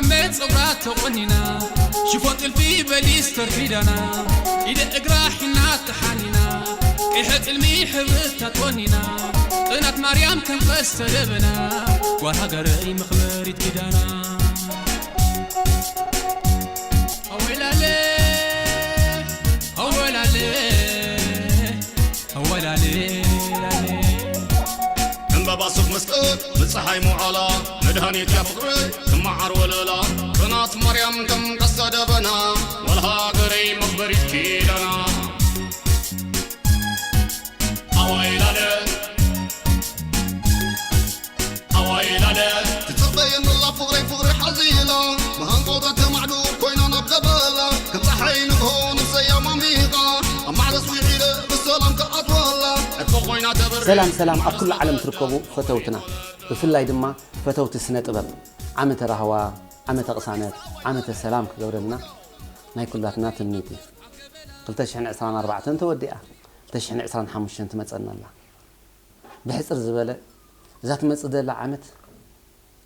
መ ጸጉራ ተቆኒና ሽፎን ጥልፊ በሊስተር ክዳና ኢደ እግራ ሒና ተሓኒና ቀይሐ ጥልሚ ሕብርታት ወኒና ጥናት ማርያም ከም ቀስተ ደበና ጓል ሃገረይ መኽበሪት ኪዳና ኣወይላለ ኣወላለ ኣወላለ ዕምበባ ሱፍ መስቀል ንፀሓይ መውዓላ መድሃኒት ያ ፍቕሪ ትመዓር ወለላ ጥናት ማርያም ከም ቀስተ ደበና ጓል ሃገረይ መኽበሪት ኪዳና ኣወይላለ ኣዋይላለ ትጽበየን ዘላ ፍቕረይ ፍቕሪ ሓዚላ ብሃንቆታ ተማዕዱ ኮይና ናብ ገበላ ከም ፀሓይ ንግሆ ነፍሰያ ማሚቓ ኣብ ማዕረስ ውዒለ ብሰላም ከኣትወላ ዕጥቂ ኮይና ተበሪ ሰላም ሰላም ኣብ ኩሉ ዓለም ትርከቡ ፈተውትና ብፍላይ ድማ ፈተውቲ ስነ ጥበብ ዓመተ ራህዋ ዓመተ ቅሳነት ዓመተ ሰላም ክገብረልና ናይ ኩላትና ትምኒት እዩ። ክልተ ሽሕን ዕስራን ኣርባዕተን ተወዲኣ ክልተ ሽሕን ዕስራን ሓሙሽተን ትመፀና ኣላ። ብሕፅር ዝበለ እዛ ትመፅእ ዘላ ዓመት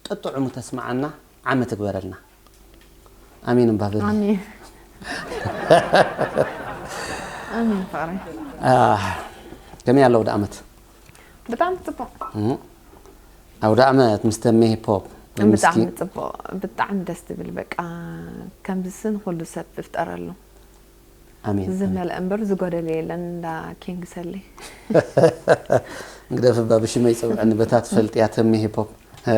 ጥጥዑሙ ተስምዓና ዓመት እግበረልና። ኣሜን እምባ በሉ። ኣሜን። ኣሜን ፍቕረይ። ኣህ፣ ከመይ ኣሎ ኣውደ ዓመት? ብጣዕሚ ጽቡቕ። እም፣ ኣውደ ዓመት ምስ ተሜ ሂፕ ሆፕ ወይ ምስኪ? ብጣዕሚ ጽቡቕ፣ ብጣዕሚ ደስ ትብል። በቃ ከምዚ ንኹሉ ሰብ ይፍጠረሉ። ኣሜን፣ ኣሜን። ዝመልአ እምበር ዝጎደለ የለን እንዳ ኪንግ ሰሌ። ግደፍ እባ ብሽመይ ጽውዕኒ በታ ትፈልጥያ ተሜ ሂፕ ሆፕ። እ?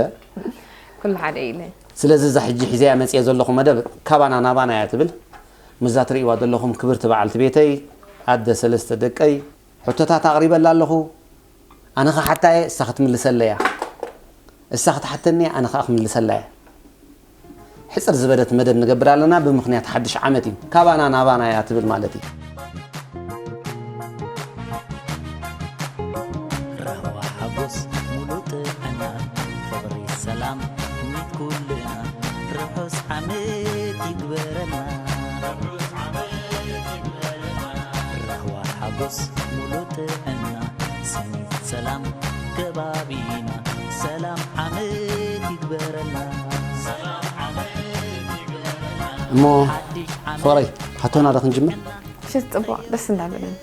ኩሉ ሓደ ኢለ። ስለዚ እዛ ሕጂ ሒዘያ መጽየ ዘለኹ መደብ ካባና ናባና እያ ትብል። ምስዛ ትርእይዋ ዘለኹም ክብርቲ በዓልቲ ቤተይ፣ ኣደ ሰለስተ ደቀይ፣ ሕቶታት ኣቕሪበላ ኣለኹ። ኣነ ክሓታ እየ፣ እሳ ክትምልሰለይ እያ። እሳ ክትሓተኒ እያ፣ ኣነ ኸኣ ክምልሰላ እየ። ሕጽር ዝበለት መደብ ንገብር ኣለና፣ ብምኽንያት ሓድሽ ዓመት እዩ። ካባና ናባና እያ ትብል ማለት እዩ። ራህዋ ሓጎስ ሙሉእ ጥዕና፣ ፍቕሪ ሰላም ሚት ኩልና፣ ርሑስ ዓመት ይግበረልና። ራህዋ ሓጎስ ሙሉእ ጥዕና፣ ስኒት ሰላም ከባቢና፣ ሰላም ዓመት ይግበረልና። እሞ ሓድሽ ዓመት ፍቕረይ፣ ሕቶና ዶ ክንጅምር? ሽት ጽቡቕ፣ ደስ እንዳበለኒ።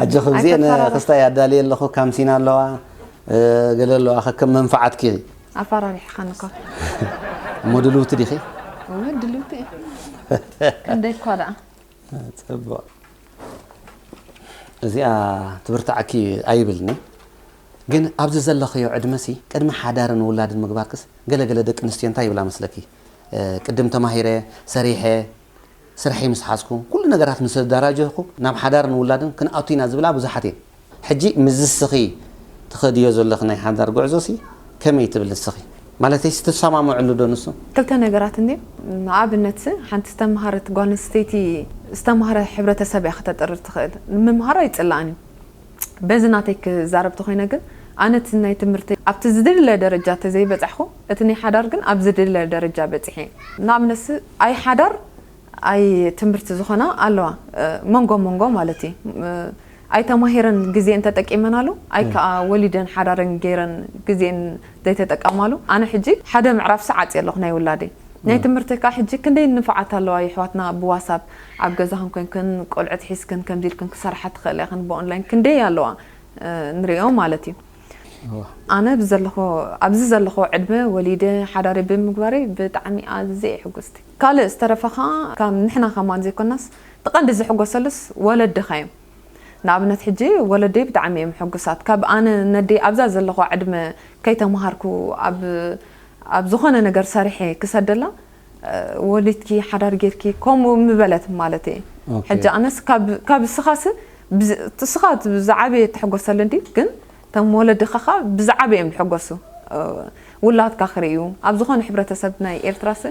ኣጆኺ፣ እዚኤን ኣይተፈራረቕ። ክስታይ ኣዳልየ ኣለኹ፣ ካምሲና ኣለዋ፣ እ፣ ገለ ኣለዋ፣ ከከም መንፈዓትኪ። ኣፈራሪሕኻኒ እኮ። እሞ ድልውቲ ዲኺ? እወ፣ ድልውቲ እየ። ክንደይ እኳ ደኣ። ጽቡቕ። እዚኣ ትብርትዓኪ ኣይብልኒ። ግን ኣብዚ ዘለኽዮ ዕድመሲ ቅድሚ ሓዳርን ውላድን ምግባርክስ ገለ ገለ ደቂ ኣንስትዮ እንታይ ይብላ መስለኪ? እ፣ ቅድም ተማሂረ፣ ሰሪሐ፣ ስርሐይ ምስ ሓዝኩ፣ ኩሉ ነገራት ምስ ኣደራጀኹ ናብ ሓዳርን ውላድን ክንኣቱ ኢና ዝብላ ብዙሓት እየን። ሕጂ ምስዚ እስኺ ትኸድዮ ዘለኺ ናይ ሓዳር ጉዕዞሲ ከመይ ትብል ንስኺ? ማለተይስ ትሰማምዕሉ ዶ ንሱ? ክልተ ነገራት እንድዩ። ንኣብነት ሓንቲ ዝተምሃረት ጓል ኣንስተይቲ ዝተምሃረ ሕብረተሰብ እያ ክተጥርር ትኽእል። ንምምሃር ኣይጽላእን እዩ። በዚ ናተይ ክዛረብ ተኾይነ ግን ኣነ እቲ ናይ ትምህርቲ ኣብቲ ዝድለ ደረጃ ተዘይበጻሕኩ እቲ ናይ ሓዳር ግን ኣብ ዝድለ ደረጃ በጺሐ። ንኣብነትሲ ኣይ ሓዳር ኣይ ትምህርቲ ዝኾና ኣለዋ፣ እ፣ መንጎ መንጎ ማለት እዩ። እ፣ ኣይተማሂረን ግዜን ተጠቂመናሉ፣ ኣይ እ። ከኣ ወሊደን ሓዳረን ገይረን ግዜን ዘይተጠቀማሉ። ኣነ ሕጂ ሓደ ምዕራፍ ሰዓት ኣለኹ ናይ ውላደይ። ናይ እ። ትምህርቲ ከኣ ሕጂ ክንደይ ንፋዓት ኣለዋ የሕዋትና ብዋሳብ ኣብ ገዛኽን ኮንክን ቆልዑት ሒዝክን ከምዚ ኢልክን ክሰርሓ ትኽእላ ኢኽን ብኦንላይን ክንደይ ኣለዋ፣ እ፣ ንሪኦ ማለት እዩ። እዋ። ኣነ ብዘለኹ፣ ኣብዚ ዘለኹ ዕድመ ወሊደ ሓዳረይ ብምግባረይ ብጣዕሚ ኣዝየ እየ ሕጉስቲ። ካልእ ዝተረፈ ኸኣ ካብ ንሕና ከማን ዘይኮናስ እቲ ቀንዲ ዝሕጎሰሉስ ወለድኻ እዮም። ንኣብነት ሕጂ ወለደይ ብጣዕሚ እዮም ሕጉሳት። ካብ ኣነ ነደይ ኣብዛ ዘለኹ ዕድመ ከይተምሃርኩ ኣብ፣ ኣብ ዝኾነ ነገር ሰሪሐ ክሰደላ፣ እ፣ ወሊድኪ ሓዳር ጌርኪ ከምኡ ምበለት ማለት እየ። ኦኬ። ሕጂ ኣነስ ካብ፣ ካብ እስኻስ ብዝ-፣ እስኻ ዝዓበየ ትሕጎሰሉ እንዲ፣ ግን እቶም ወለድኻ ኸኣ ብዝዓበየ እዮም ዝሕጎሱ። እ፣ ውላድካ ክርእዩ፣ ኣብ ዝኾነ ሕብረተሰብ ናይ ኤርትራስ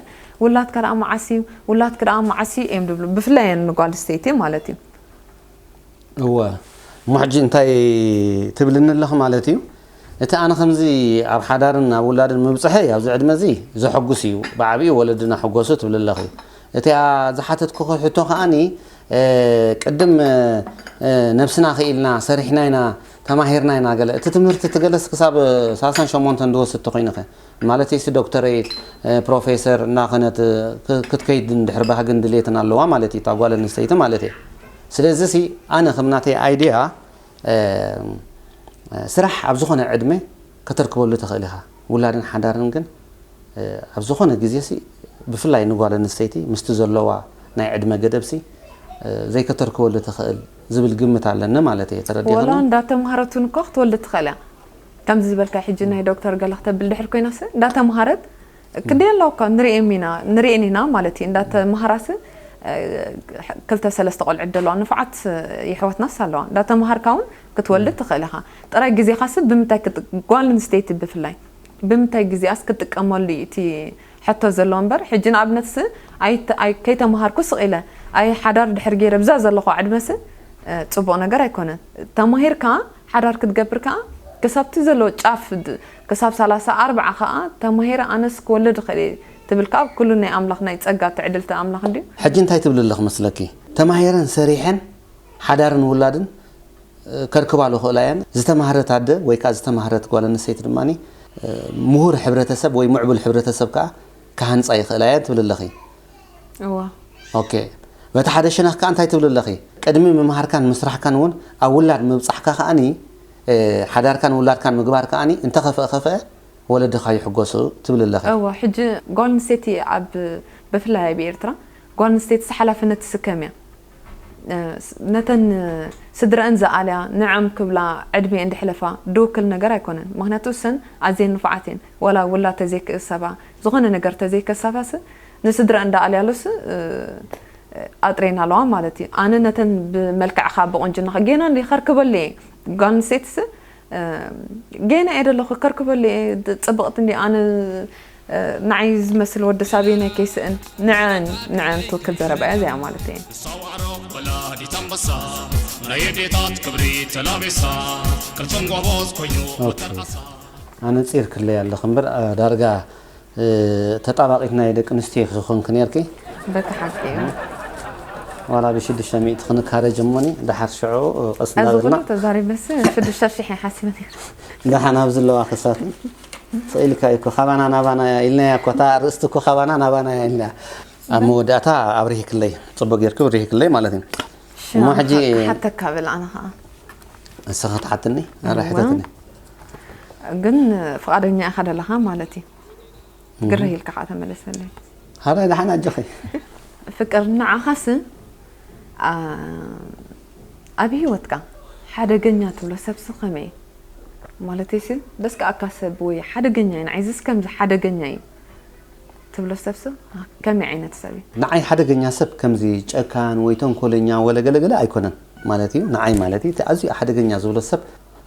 ውላድካ ደኣ መዓስ እዩ፣ ውላድኪ ደኣ መዓስ እዩ እዮም ዝብሉ። ብፍላይ እየን ንጓል ኣንስተይቲ ማለት እዩ። እወ። እሞ ሕጂ እንታይ ትብልኒ ኣለኺ ማለት እዩ? እቲ ኣነ ከምዚ ኣብ ሓዳርን ኣብ ውላድን ምብጽሐይ ኣብዚ ዕድመ እዚ ዘሐጉስ እዩ። ብዓቢኡ ወለድና ሕጎሱ ትብሊ ኣለኺ። እቲኣ ዝሓተትኩኺ ሕቶ ከኣኒ፣ እ፣ ቅድም፣ እ፣ ነብስና ክኢልና ሰሪሕና ኢና ተማሂርና ኢና ገለ። እቲ ትምህርቲ ትገለስ ክሳብ ሳልሳን ሸሞንተን ዝወስድ ተኾይኑ ኸ? ማለት ሲ ዶክተረይት፣ እ፣ ፕሮፌሰር እናኸነት፣ እ፣ ክ-፣ ክትከይድ እንድሕር ባህግን ድሌትን ኣለዋ ማለት እዩ፣ እታ ጓል ኣንስተይቲ ማለት እዩ። ስለዚ ሲ ኣነ ከም ናተይ ኣይድያ፣ እ፣ ስራሕ ኣብ ዝኾነ ዕድመ ከተርክበሉ ትኽእል ኢኻ። ውላድን ሓዳርን ግን፣ እ፣ ኣብ ዝኾነ ግዜ ሲ ብፍላይ ንጓል ኣንስተይቲ ምስቲ ዘለዋ ናይ ዕድመ ገደብ ሲ፣ እ፣ ዘይከተርክበሉ ትኽእል ዝብል ግምት ኣለኒ ማለት እየ። ተረዲእኽኒ? ወላ እንዳተምሃረት እውን እኮ ክትወልድ ትኽእል እያ። ከምዚ ዝበልካ ሕጂ ናይ ዶክተር ገለ ክተብል ድሕር ኮይናስ እንዳተምሃረት ክንደይ ኣለዋ እኳ ንርእየን ኢና፣ ንርእየን ኢና ማለት እዩ። እንዳተምሃራስ፣ እ፣ ክልተ ሰለስተ ቆልዑ ደለዋ ንፉዓት የሕዋትናስ ኣለዋ። እንዳተምሃርካ እውን ክትወልድ ትኽእል ኢኻ። ጥራይ ግዜኻስ ብምንታይ ክጥ-፣ ጓል ኣንስተይቲ ብፍላይ ብምንታይ ግዜኣስ ክትጥቀመሉ እዩ እቲ ሕቶ ዘሎ እምበር፣ ሕጂ ንኣብነትስ ኣይ-፣ ኣይ-፣ ከይተምሃርኩ ስቕ ኢለ ኣይ ሓዳር ድሕር ገይረ ብዛ ዘለኹ ዕድመስ፣ እ፣ ጽቡቕ ነገር ኣይኮነን። ተማሂርካ ሓዳር ክትገብር ከኣ ክሳብቲ ዘሎ ጫፍ ድ-፣ ክሳብ ሰላሳ ኣርብዓ ከኣ ተማሂረ ኣነስ ክወልድ እኽእል እየ ትብል ከኣ ኩሉ ናይ ኣምላኽ ናይ ጸጋ ትዕድልቲ ኣምላኽ እንድዩ። ሕጂ እንታይ ትብሊ ኣለኺ መስለኪ? ተማሂረን ሰሪሐን ሓዳርን ውላድን፣ እ፣ ከርክባሉ ክእላ እየን። ዝተማህረት ኣደ ወይ ከኣ ዝተማህረት ጓል ኣንስተይቲ ድማ፣ እ፣ ምሁር ሕብረተሰብ ወይ ምዕቡል ሕብረተሰብ ከኣ ክሃንጻ ይኽእላ እየን ትብል ኣለኺ። እዋ። ኦኬ። በቲ ሓደ ሸነኽ ከኣ እንታይ ትብል ኣለኺ? ቅድሚ ምምሃርካን ምስራሕካን እውን ኣብ ውላድ ምብጻሕካ ከኣኒ፣ እ፣ ሓዳርካን ውላድካን ምግባር ከኣኒ እንተኸፍአ ከፍአ ወለድኻ ይሕጎሱ ትብል ኣለኺ። እዋ፣ ሕጂ ጓል ኣንስተይቲ ኣብ፣ ብፍላይ ኣብ ኤርትራ ጓል ኣንስተይቲ ሓላፍነት ትስከም እያ። እ፣ ስ-፣ ነተን ስድረአን ዝኣልያ ንዐም ክብላ ዕድሜ እንድሕለፋ ድውክል ነገር ኣይኮነን። ምኽንያቱ እሰን ኣዝየን ንፉዓት እየን። ወላ ውላ ተዘይክእሰባ፣ ዝኾነ ነገር ተዘይከሳፋስ ንስድረአን እንዳኣልያሉስ፣ እ፣ ኣጥሬን ኣለዋ ማለት እዩ። ኣነ ነተን ብመልክዕኻ ብቁንጅናኻ ጌና እንዲ ከርክበሉ እየ። ጓል ኣንስተይትስ፣ እ፣ ጌና እየ ደለኹ ከርክበሉ እየ። ድ-፣ ጽብቕቲ እንዲ ኣነ፣ እ፣ ንዓይ ዝመስል ወዲ ሳቤናይ ከይስእን ንዐን፣ ንዐን ትውክል ዘረባ እያ እዚኣ ማለት እየ። ሳዋሮ ወላዲት ኣንበሳ ናይ ኣዴታት ክብሪ ተላቢሳ ቅልጽም ጎቦዝ ኮይኑ ኦኬ። ወተርካሳ ኣነጺርክለይ ኣለኺ እምበር፣ እ፣ ዳርጋ፣ እ፣ ተጣባቒት ናይ ደቂ ኣንስትዮ ክኾንኪ ነርኪ። በቲ ሓቂ እዩ። ዋላ ብሽዱሽተ ሚእቲ ክንካረጅ እሞኒ፣ ደሓር ሽዑ፣ እ፣ ቀስ እዚ እናበልና። ኩሉ ተዛሪበስ ሽዱሽተ ሺሕ እየ ሓሲበ ነይረ። ደሓን ኣብ ዘለዋ ክሳት። ስኢልካ እኮ፣ ካባና ናባና ኢልናያ እኮ፣ እታ ኣርእስቲ እኮ ካባና ናባና ኢልና። ኣብ መወዳእታ ኣብሪህክለይ፣ ጽቡቕ ጌርኪ ኣብሪህክለይ ማለት እዩ። ሽማ እሞ ሕጂ ክሓተካ ብል ኣነ ኸኣ። ንስኻ ትሓትኒ? ኣረ እዋ። ሕተትኒ። ግን ፍቓደኛ ኢኻ ደለኻ ማለት እዩ። እህ። ግርህ ኢልካ ኸዓ ተመለሰለይ። ሃላይ ደሓን ኣጆኺ። ፍቅር ንዓኻስ፣ ኣ-፣ ኣብ ህይወትካ ሓደገኛ ትብሎ ሰብስ ከመይ? ማለተይስ፣ ደስከኣካ ሰብ ወይ ሓደገኛ እዩ፣ ንዓይዝስ ከምዚ ሓደገኛ እዩ ትብሎ ሰብስ ከመይ ዓይነት ሰብ እዩ? ንዓይ ሓደገኛ ሰብ ከምዚ ጨካን ወይ ተንኮለኛ ወለ ገለ ገለ ኣይኮነን ማለት እዩ። ንዓይ ማለት እዩ። እቲ ኣዝዩ ሓደገኛ ዝብሎ ሰብ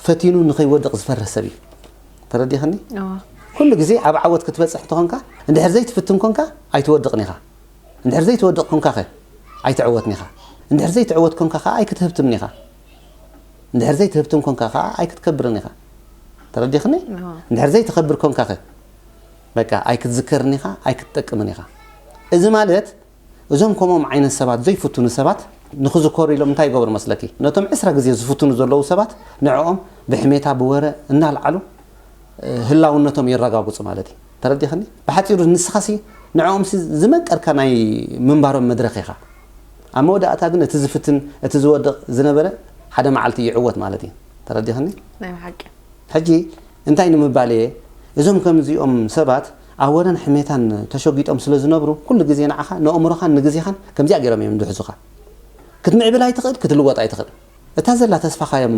ፈቲኑ ንኸይወድቕ ዝፈርህ ሰብ እዩ። ተረዲኽኒ? እዋ። ኩሉ ግዜ ኣብ ዓወት ክትበጽሕ እንተኾንካ፣ እንድሕር ዘይትፍትን ኮንካ ኣይትወድቕን ኢኻ። እንድሕር ዘይትወድቕ ኮንካ ኸ ኣይትዕወትን ኢኻ። እንድሕር ዘይትዕወት ኮንካ ኸኣ ኣይክትህብትምን ኢኻ። እንድሕር ዘይትህብትም ኮንካ ኸኣ ኣይክትከብርን ኢኻ። ተረዲኽኒ? እዋ። እንድሕር ዘይትኸብር ኮንካ ኸ በቃ ኣይክትዝከርን ኢኻ፣ ኣይክትጠቅምን ኢኻ። እዚ ማለት እዞም ከምኦም ዓይነት ሰባት ዘይፍትኑ ሰባት ንኽዝከሩ ኢሎም እንታይ ይገብሩ መስለኪ? ነቶም ዕስራ ግዜ ዝፍትኑ ዘለዉ ሰባት ንዕኦም ብሕሜታ ብወረ እናልዓሉ፣ እ፣ ህላውነቶም የረጋግጹ ማለት እዩ። ተረዲኽኒ? ብሓጺሩ ንስኻሲ ንዕኦምሲ ዝመቀርካ ናይ ምንባሮም መድረኽ ኢኻ። ኣብ መወዳእታ ግን እቲ ዝፍትን፣ እቲ ዝወድቕ ዝነበረ ሓደ መዓልቲ ይዕወት ማለት እዩ። ተረዲኽኒ? ናይ ብሓቂ። ሕጂ እንታይ ንምባል እየ? እዞም ከምዚኦም ሰባት ኣብ ወረን ሕሜታን ተሸጒጦም ስለ ዝነብሩ፣ ኩሉ ግዜ ንዓኻ፣ ንኣእምሮኻን ንግዜኻን ከምዚኣ ገይሮም እዮም ዝሕዙኻ። ክትምዕብል ኣይትኽእል፣ ክትልወጥ ኣይትኽእል። እታ ዘላ ተስፋኻ እዮም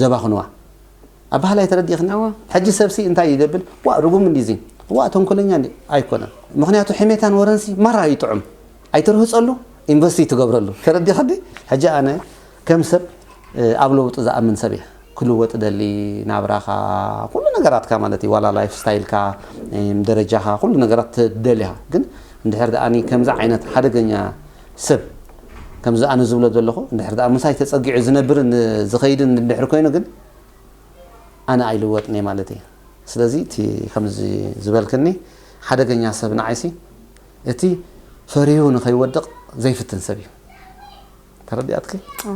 ዘባኽኑዋ። ኣበሃላይ ተረዲእኽኒ? እወ። ሕጂ ሰብሲ እንታይ ይደብል? ዋእ፣ ርጉም እንዲዚ። ዋእ፣ ተንኮለኛ እንዲ ኣይኮነን። ምኽንያቱ ሕሜታን ወረንሲ ማራ ይጥዑም። ኣይትርህጸሉ፣ ኢንቨስት ትገብረሉ። ተረዲእኽኒ? ሕጂ ኣነ ከም ሰብ፣ እ፣ ኣብ ለውጢ ዝኣምን ሰብ እየ። ክልወጥ ደሊ፣ ናብራኻ፣ ኩሉ ነገራትካ ማለት እዩ። ዋላ ላይፍ ስታይልካ፣ እም፣ ደረጃኻ፣ ኩሉ ነገራት ትደሊ ኢኻ። ግን እንድሕር ደኣኒ ከምዚ ዓይነት ሓደገኛ ሰብ፣ ከምዚ ኣነ ዝብሎ ዘለኹ፣ እንድሕር ደኣ ምሳይ ተጸጊዑ ዝነብርን ዝኸይድን እንድሕር ኮይኑ ግን፣ ኣነ ኣይልወጥን እየ ማለት እዩ። ስለዚ እቲ ከምዚ ዝበልክኒ ሓደገኛ ሰብ ንዓይሲ፣ እቲ ፈሪሁ ንኸይወድቕ ዘይፍትን ሰብ እዩ። ተረዲኣትኪ? እወ።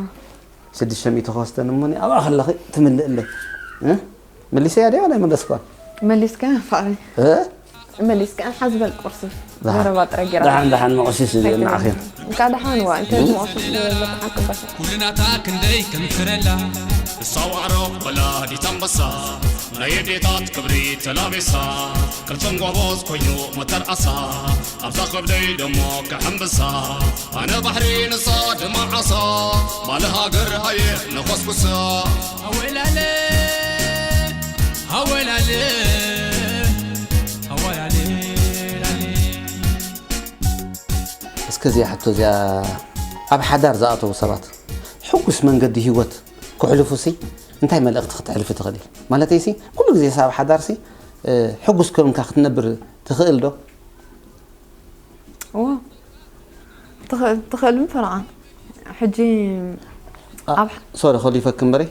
ሽዱሽተ ሚእቲ ከወስደን እሞኒ ኣብኣ ከለኺ ትምልእለይ። እ? መሊሰያ ድያ ወላ ኣይመለስኳን? መሊስካ ፍቕሪ። እ? መሊስካ ሓዝ በል ቁርሲ። ደሓን። ዘረባ ጥረ ጌራ። ደሓን፣ ደሓን መቑሲስ እዩ ከይትብል። ንዓኺ። እንካ ደሓን ዋ፣ እንታይ መቑሲስ ዝበለ ተሓቅበ። ኩልናታ ክንደይ ክንፍረላ። እሳ ዋዕሮ ወላዲት ኣንበሳ። ናይ ኣዴታት ክብሪ ተላቢሳ። ቅርጽን ጎቦዝ ኮይኑ መተርኣሳ። ኣብዛ ከብደይ ደሞ ከሐምብሳ። ኣነ ባሕሪ ንሳ ድማ ዓሳ። ማለ ሃገር ሃየ ነኾስኩሳ። ኣወላለ፣ ኣወላለ፣ ኣወላለ፣ ላለ። እስከ እዚኣ ሕቶ እዚኣ፣ ኣብ ሓዳር ዝኣተዉ ሰባት ሕጉስ መንገዲ ህይወት ክሕልፉሲ እንታይ መልእኽቲ ክተሕልፊ ትኽእሊ? ማለተይሲ፣ ኩሉ ግዜሲ ኣብ ሓዳርሲ፣ እ፣ ሕጉስ ኮንካ ክትነብር ትኽእል ዶ? እዎ። ትኽእል፣ ትኽእል ምፈረቓ። ሕጂ ኣ-፣ ኣብ ሶሪ፣ ከሊፈኪ እምበሪ።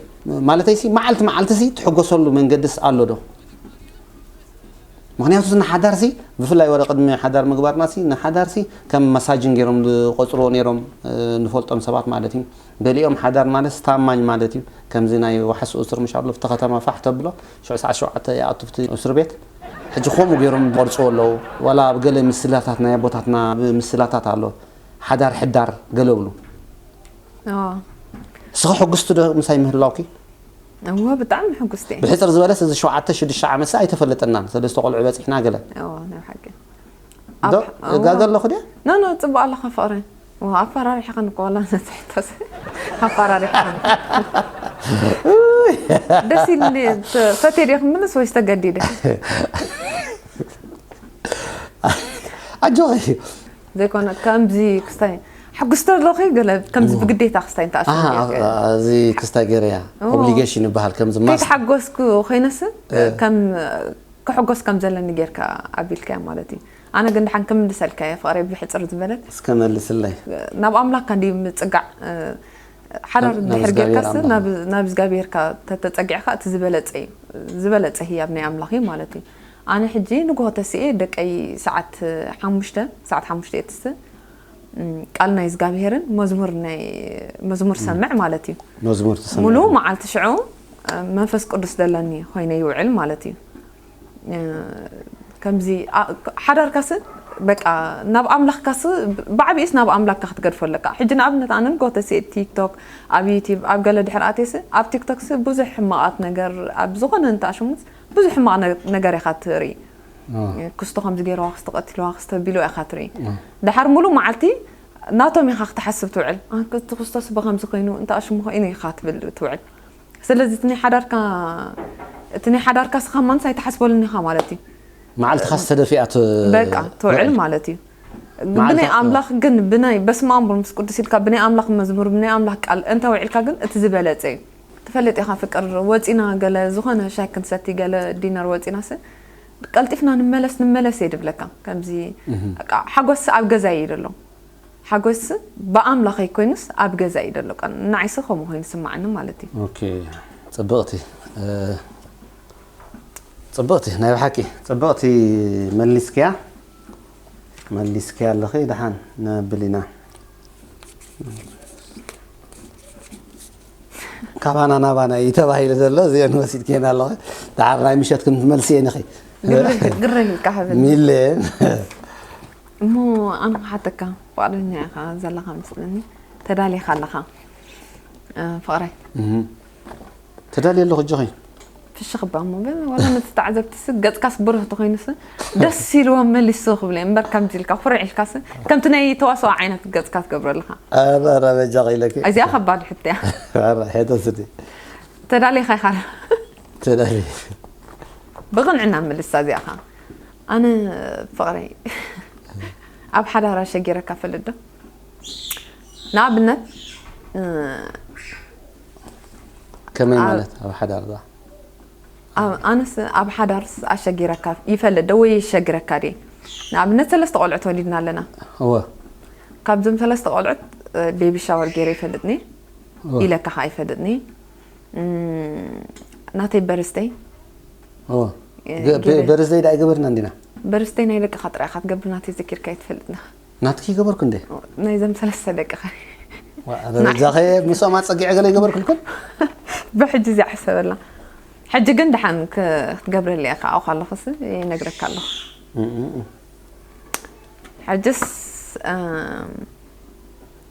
ማለተይሲ፣ መዓልቲ መዓልቲሲ ትሕጎሰሉ መንገድስ ኣሎ ዶ? ምኽንያቱስ ንሓዳርሲ፣ ብፍላይ ወረ ቅድሚ ሓዳር ምግባርናሲ፣ ንሓዳርሲ ከም መሳጅን ገይሮም ዝቖጽርዎ ነይሮም፣ እ፣ ንፈልጦም ሰባት ማለት እዩ። ገሊኦም ሓዳር ማለትስ ታማኝ ማለት እዩ። ከምዚ ናይ ዋሕስ እሱር ምሽ ኣሎ፣ ኣብቲ ከተማ ፋሕ ተብሎ፣ ሽዑ ሰዓት ሸውዓተ ይኣቱ ኣብቲ እስር ቤት። ሕጂ ከምኡ ገይሮም ዝቐርጽዎ ኣለዉ። ዋላ ኣብ ገለ ምስላታት ናይ ኣቦታትና ምስላታት ኣሎ። ሓዳር ሕዳር ገለ ብሉ። ኣዎ። እስኺ ሕጉስቲ ዶ ምሳይ ምህላውኪ? እዎ፣ ብጣዕሚ ሕጉስቲ እየ። ብሕጽር ዝበለስ እዚ ሸውዓተ ሽዱሽተ ዓመትስ ኣይተፈለጠናን። ሰለስተ ቆልዑ በጺሕና ገለ። እዎ፣ ናይ ሓቂ። ዶ? ኣብ-፣ እዎ። እጋገ ኣለኹ ድየ? ኖ፣ ኖ፣ ጽቡቕ ኣለኻ ፍቕሪ። እዎ፣ ኣፈራሪሕኻን እኮ ዋላ ነቲ ሕቶስ። ኣፈራሪሕኻን። ደስ ኢሉኒ። ተ-፣ ፈትየ ድየ ክምልስ ወይስ ተገዲደ? ኣጆኺ። ዘይኮነ፣ ከምዚ ክስታይ፣ ሕጉስቲ ኣለኺ፣ ገለ ከምዚ እዎ። ብግዴታ ክስታይ እንተ ኣሽሙ ኣሃ፣ ጌርካ። ኣ-፣ እዚ ክስታይ ገይረያ። እዎ። ኦብሊጌሽን ይበሃል፣ ከምዚ ማስ-፣ ከይተሓጎስኩ ኮይነስ፣ እ። ከም፣ ክሕጎስ ከም ዘለኒ ጌርካ ኣቢልካያ ማለት እዩ። ኣነ ግን ደሓን ክምልሰልካ እየ፣ ፍቕረይ ብሕጽር ዝበለት። እስከ መልስለይ። ናብ ኣምላኽካ እንድዩ ምጽጋዕ፣ እ፣ ሓዳር ናብ፣ ናብ እንድሕር ጌርካስ፣ እግዚኣብሔር ኣምላኽ። ናብ፣ ናብ እግዚኣብሔርካ ተተጸጊዕካ፣ እቲ ዝበለጸ እዩ። ዝበለጸ ህያብ ናይ ኣምላኽ እዩ ማለት እዩ። ኣነ ሕጂ ንግሆ ተሲኤ ደቀይ ሰዓት ሓሙሽተ፣ ሰዓት ሓሙሽተ እየ ትስእ፣ እም፣ ቃል ናይ እግዚኣብሄርን መዝሙር ናይ፣ መዝሙር እም። ሰምዕ ማለት እዩ። መዝሙር ትሰምዕ። ሙሉ መዓልቲ ሽዑ፣ እ፣ መንፈስ ቅዱስ ዘለኒ ኮይነ ይውዕል ማለት እዩ። እ፣ ከምዚ፣ ኣ-፣ ሓዳርካስ በቃ ናብ ኣምላኽካስ፣ ብዓቢኡስ ናብ ኣምላኽካ ክትገድፎ ኣለካ። ሕጂ ንኣብነት ኣነ ንግሆ ተሲኤ ቲክቶክ፣ ኣብ ዩቲዩብ፣ ኣብ ገለ ድሕር ኣትየስ፣ ኣብ ቲክቶክስ ብዙሕ ሕማቓት ነገር፣ ኣብ ዝኾነ እንተ ኣሽሙስ ብዙሕ ሕማቕ ነ-፣ ነገር ኢኻ ትርኢ። ኣዎ። ክስቶ ከምዚ ገይርዋ፣ ክስቶ ቀቲልዋ፣ ክስቶ ቢልዋ ኢኻ ትርኢ። ኣዎ። ደሓር ሙሉእ መዓልቲ ናቶም ኢኻ ክትሓስብ ትውዕል። ኣ፣ እቲ ክስቶስ ብኸምዚ ኮይኑ፣ እንተ ኣሽሙ ኮይኑ ኢኻ ትብል ትውዕል። ስለዚ እቲ ናይ ሓዳርካ፣ እቲ ናይ ሓዳርካ ስኻ ማንስ ኣይትሓስበሉን ኢኻ ማለት እዩ። መዓልትኻስ ተደፊኣ ት-፣ በቃ፣ ትውዕል ውዕል። ማለት እዩ። መዓልቲ፣ ብናይ ኣዎ። ኣምላኽ ግን፣ ብናይ በስመ ኣብ ወመንፈስ ቅዱስ ኢልካ፣ ብናይ ኣምላኽ መዝሙር፣ ብናይ ኣምላኽ ቃል እንተ ውዒልካ ግን፣ እቲ ዝበለጸ እዩ። ትፈልጥ ኢኻ ፍቅር፣ ወጺና ገለ ዝኾነ ሻሂ ክንሰቲ፣ ገለ ዲነር ወጺናስ፣ ቀልጢፍና ንመለስ፣ ንመለስ እየ ድብለካ። ከምዚ፣ እህ። በቃ፣ ሓጎስ ኣብ ገዛ እዩ ደሎ። ሓጎስ ብኣምላኸይ ኮይኑስ ኣብ ገዛ እዩ ደሎ። ቀን ንዓይስ ከምኡ ኮይኑ ይስማዓኒ ማለት እዩ። ኦኬ፣ ጽብቕቲ፣ እ፣ ጽብቕቲ፣ ናይ ብሓቂ ጽብቕቲ መሊስክያ። መሊስክያ ኣለኺ፣ ደሓን ነብል ኢና። ካባና ናባና እዩ ተባሂሉ ዘሎ፣ እዚአን ወሲድክየን ኣለኺ። ደሓር ናይ ምሸት ከም ትመልስየን ኢኺ። ግርህ፣ ግርህ ኢልካ ሃበኒ። ሚልየን። እሞ ኣነ ክሓተካ፣ ፍቓደኛ ኢኻ ዘለኻ መስለኒ። ተዳሊኻ ኣለኻ፣ እ፣ ፍቕረይ። እህ። ተዳልየ ኣለኹ፣ ኣጆኺ። ፍሽኽ እባ እሞ፣ ግን ዋላ ነቲ ተዓዘብትስ ገጽካስ ብሩህ ተኾይኑስ ደስ ኢልዎም መሊሱ ክብሉ እዮም። እምበር ከምዚ ኢልካ፣ ኩርዕ ኢልካስ፣ ከምቲ ናይ ተዋስኦ ዓይነት ገጽካ ትገብሮ ኣለኻ። ኧረ፣ ኧረ፣ በጃኺ ኢለኪ። እዚኣ ከባድ ሕቶ እያ። ኧረ፣ ሕቶ ስዲ። ተዳሊኻ ኢኻ። ተዳልየ። ብቕንዕና መልሳ እዚኣ ኸኣ። ኣነ ፍቕረይ፣ ኣብ ሓዳር ኣሸጊረካ ፈልጥ ዶ? ንኣብነት፣ እ፣ ከመይ ኣብ ማለት ኣብ ሓዳር ደኣ? ኣብ፣ ኣነስ ኣብ ሓዳርስ ኣሸጊረካ ይፈልጥ ዶ ወይ የሸግረካ ድየ? ንኣብነት ሰለስተ ቆልዑት ወሊድና ኣለና። እወ። ካብዞም ሰለስተ ቆልዑት፣ እ፣ ቤቢ ሻወር ገይረ ይፈልጥኒ? እወ። ኢለካ ኸዓ ይፈልጥኒ? እም፣ ናተይ በርዝደይ? እወ። እ፣ ገ-፣ በ-፣ ገይረ። በርዝደይ ደኣ ኣይገበርና እንዲና? በርዝደይ ናይ ደቅኻ ጥራይ ኢኻ ትገብር፣ ናተይ ዘኪርካ ኣይትፈልጥን ኢኻ። ናትኪ ገበርኩ እንዴ? ናይዞም ሰለስተ ደቅኻ። ደረጃኸ ምስኦም ኣጸጊዐ ገለ ይገበርክልኩም? ብሕጂ እዚኣ ሕሰበላ። ሕጂ ግን ደሓን ክትገብረለይ ኢኻ ኣብኡ ከለኹስ ይነግረካ ኣለኹ። ሕጅስ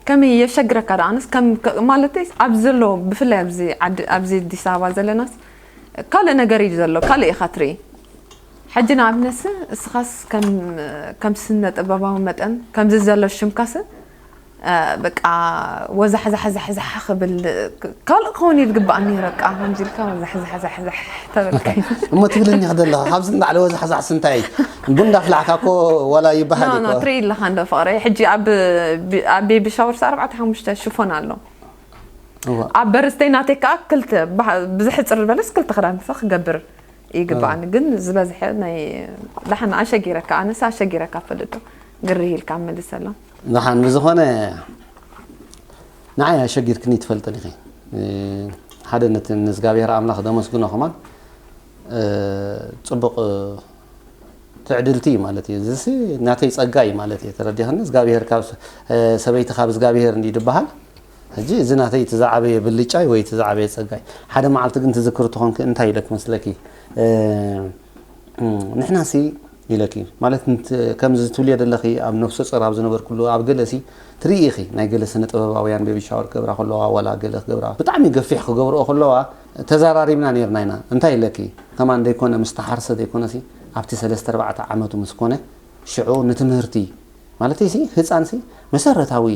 ከመይ የሸግረካ ደኣንስ ማለት ኣብዚ ዘሎ ብፍላይ ኣብዚ ዓዲ ኣብዚ ኣዲስ ኣበባ ዘለናስ ካልእ ነገር እዩ ዘሎ ካልእ ኢኻ ትርኢ። ሕጂ ንኣብነትሲ እስኻስ ከም ከም ስነ ጥበባዊ መጠን ከምዚ ዘሎ ሽምካስ በቃ ወዛሕዛሕዛሕዛሕ ክብል ካልእ ክኸውን እዩ ዝግባእ ነይሩ። በቃ ከምዚ ኢልካ ወዛሕዛሕዛሕዛሕ ተበልካ። እሞ ትብልኒ ከደለኻ ካብዚ ንላዕሊ ወዛሕዛሕሲ እንታይ እዩ? ቡን እንዳፍላሕካ እኮ ዋላ ይበሃል እዩ እኮ። ትርኢ ኣለኻ እንዶ ፍቕረይ። ሕጂ ኣብ ኣብ ቤቢ ሻወርስ ኣርባዕተ ሓሙሽተ ሽፎን ኣሎ። እዋ። ኣብ በርዝደይ ናተይ ከዓ ክልተ ብዝሕፅር ዝበለስ ክልተ ክዳንሰ ክገብር ይግባኣኒ ግን ዝበዝሐ ናይ ደሓን ኣሸጊረካ ኣነስ ኣሸጊረካ ፈልጦ ግርህ ኢልካ መልሰሎም። ደሓን ብዝኾነ ንዓይ ኣሸጊርክኒ ትፈልጥን ኢኺ ሓደ ነቲ ንእዝጋብሔር ኣምላኽ ደመስግኖ ከማን ፅቡቕ ትዕድልቲ እዩ ማለት እዩ እዚሲ ናተይ ፀጋ እዩ ማለት እዩ ተረዲኽኒ እግዚኣብሔር ካብ ሰበይቲ ካብ እግዚኣብሔር እንዲ ድበሃል ሕጂ እዚ ናተይ እቲ ዝዓበየ ብልጫይ ወይ እቲ ዝዓበየ ፀጋይ ሓደ መዓልቲ ግን ትዝክር ትኾንክ እንታይ ኢለክ መስለኪ ንሕናሲ ኢለኪ ማለት ከምዚ ትብልዮ ዘለኺ ኣብ ነፍሰ ጾር ኣብ ዝነበርኩሉ ኣብ ገለሲ ትርኢ ኢኺ ናይ ገለ ስነ ጥበባውያን ቤቢ ሻወር ክገብራ ከለዋ ዋላ ገለ ክገብራ ብጣዕሚ ገፊሕ ክገብርኦ ከለዋ ተዛራሪብና ነርና ኢና እንታይ ኢለኪ ከማን ደይኮነ ምስ ተሓርሰ ደይኮነሲ ኣብቲ ሰለስተ ኣርባዕተ ዓመቱ ምስ ኮነ ሽዑ ንትምህርቲ ማለት ሲ ህፃን ሲ መሰረታዊ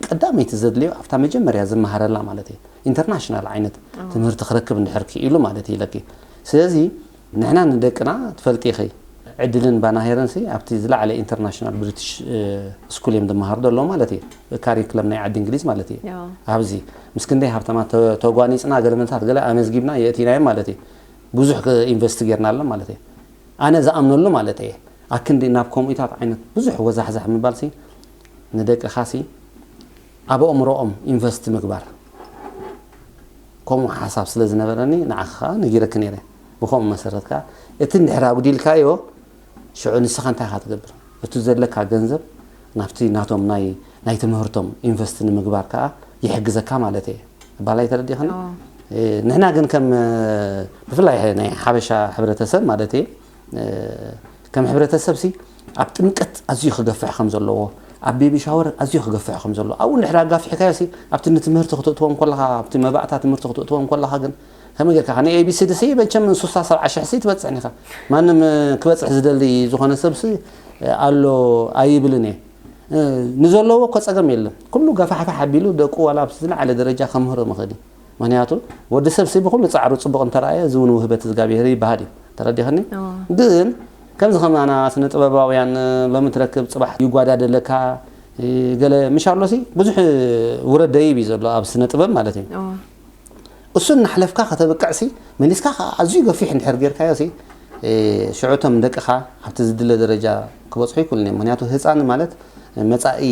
ቀዳመይቲ ዘድልዮ ኣብታ መጀመርያ ዝመሃረላ ማለት እዩ ኢንተርናሽናል ዓይነት ትምህርቲ ክረክብ እንድሕር ክኢሉ ማለት እዩ ኢለኪ ስለዚ ንሕና ንደቅና ትፈልጢ ኢኺ ዕድልን ባናሄርን ሲ ኣብቲ ዝለዓለ ኢንተርናሽናል ብሪቲሽ ስኩል እዮም ዝመሃሩ ዘለዉ ማለት እዩ ካሪክለም ናይ ዓዲ እንግሊዝ ማለት እዩ ኣብዚ ምስ ክንደይ ሃብታማት ተጓኒፅና ገለመልታት ገለ ኣመዝጊብና የእቲናዮም ማለት እዩ ብዙሕ ኢንቨስት ጌርናሎም ማለት እዩ ኣነ ዝኣምነሉ ማለት እየ ኣክንዲ ናብ ከምኡታት ዓይነት ብዙሕ ወዛሕዛሕ ምባል ሲ ንደቅኻ ሲ ኣብ ኣእምሮኦም ኢንቨስት ምግባር ከምኡ ሓሳብ ስለ ዝነበረኒ ንዓኻ ነጊረክ ነይረ ብከምኡ መሰረት ከዓ እቲ እንድሕር ኣጉዲልካዮ ሽዑ ንስኻ እንታይ ኢኻ ትገብር እቲ ዘለካ ገንዘብ ናብቲ ናቶም ናይ ናይ ትምህርቶም ኢንቨስት ንምግባር ከዓ ይሕግዘካ ማለት እየ ባላይ ተረዲኽኒ ንሕና ግን ከም ብፍላይ ናይ ሓበሻ ሕብረተሰብ ማለት እየ ከም ሕብረተሰብ ሲ ኣብ ጥምቀት ኣዝዩ ክገፍሕ ከም ዘለዎ ኣብ ቤቢ ሻወር ኣዝዩ ክገፍሕ ከም ዘለዎ ኣብኡ እንድሕር ኣጋፊሕካዮ ሲ ኣብቲ ንትምህርቲ ክትእትዎም ከለኻ ኣብቲ መባእታ ትምህርቲ ክትእትዎም ከለኻ ግን ከመይ ጌርካ ካ ንኤቢሲዲ ሲ መቸም ሱሳ ሰብዓ ሽሕ ሲ ትበፅሕ ኒኻ ማንም ክበፅሕ ዝደሊ ዝኾነ ሰብ ሲ ኣሎ ኣይብልን እየ ንዘለዎ እኮ ፀገም የለን ኩሉ ገፋሕፋሕ ኣቢሉ ደቁ ዋላ ኣብ ዝለዓለ ደረጃ ከምህሮ ምኽእል እዩ ምክንያቱ ወዲ ሰብ ሲ ብኩሉ ፃዕሩ ፅቡቅ እንተረኣየ እዚ እውን ውህበት እግዚኣብሄር ይበሃል እዩ ተረዲኽኒ ግን ከምዚ ከማና ስነ ጥበባውያን ሎሚ ትረክብ ፅባሕ ይጓዳደለካ ገለ ምሽ ኣሎ ሲ ብዙሕ ውረድ ደይብ እዩ ዘሎ ኣብ ስነ ጥበብ ማለት እዩ እሱ እናሕለፍካ ከተብቅዕ ሲ መሊስካ ከዓ ኣዝዩ ገፊሕ እንድሕር ጌርካዮ ሲ ሽዑቶም ደቅኻ ኣብቲ ዝድለ ደረጃ ክበፅሑ ይክእሉን እዮም ምክንያቱ ህፃን ማለት መፃኢ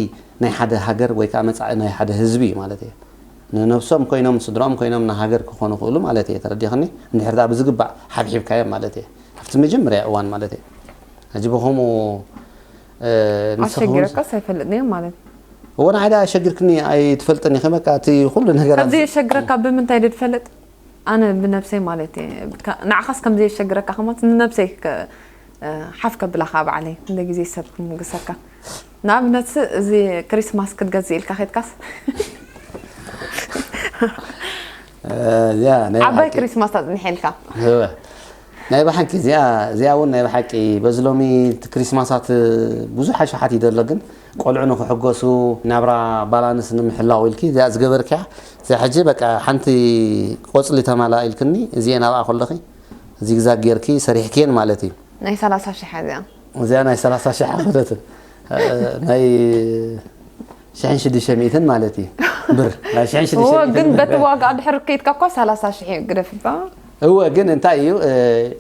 ናይ ሓደ ሃገር ወይ ከዓ መፃኢ ናይ ሓደ ህዝቢ እዩ ማለት እዩ ንነብሶም ኮይኖም ስድራኦም ኮይኖም ንሃገር ክኾኑ ክእሉ ማለት እየ ተረዲኽኒ እንድሕር ዳ ብዝግባእ ሓብሒብካዮም ማለት እየ ኣብቲ መጀመርያ እዋን ማለት እየ ሕጂ ብኸምኡ ኣሸጊረካስ ኣይፈልጥን እዮም ማለት እወ ንዓይ ዳ ኣሸጊርክኒ ኣይትፈልጥን ኢኸ በቃ እቲ ኩሉ ነገር ኣብዚ የሸግረካ ብምንታይ ዶ ትፈልጥ ኣነ ብነብሰይ ማለት እየ ንዓኻስ ከምዚ የሸግረካ ከማት ንነብሰይ ሓፍ ከብላኻ ባዕለይ እንደ ግዜ ሰብ ክምጉሰካ ንኣብነት እዚ ክሪስማስ ክትገዝእ ኢልካ ኸድካስ ዓባይ ክሪስማስ ኣፅኒሐ ኢልካ ናይ ብሓቂ እዚኣ እዚኣ እውን ናይ ብሓቂ በዚ ሎሚ ክሪስማሳት ብዙሕ ኣሽሓት እዩ ዘሎ ግን ቆልዑ ንክሕገሱ ናብራ ባላንስ ንምሕላው ኢልኪ እዚኣ ዝገበርክያ እዚኣ ሕጂ በቃ ሓንቲ ቆፅሊ ተማላ ኢልክኒ እዚአ ናብኣ ከለኺ ዚግዛግ ጌርኪ ሰሪሕክየን ማለት እዩ ናይ ሰላሳ ሺሕ እዚኣ እዚኣ ናይ ሰላሳ ሺሕ ኣኸደትን ናይ ሽሕን ሽዱሽተ ሚእትን ማለት እዩ ብር ናይ ሽሕን ሽዱሽተ እወ ግን በቲ ዋጋ ድሕር ከይድካ እኳ ሰላሳ ሽሕ እዩ ግደፍባ እወ ግን እንታይ እዩ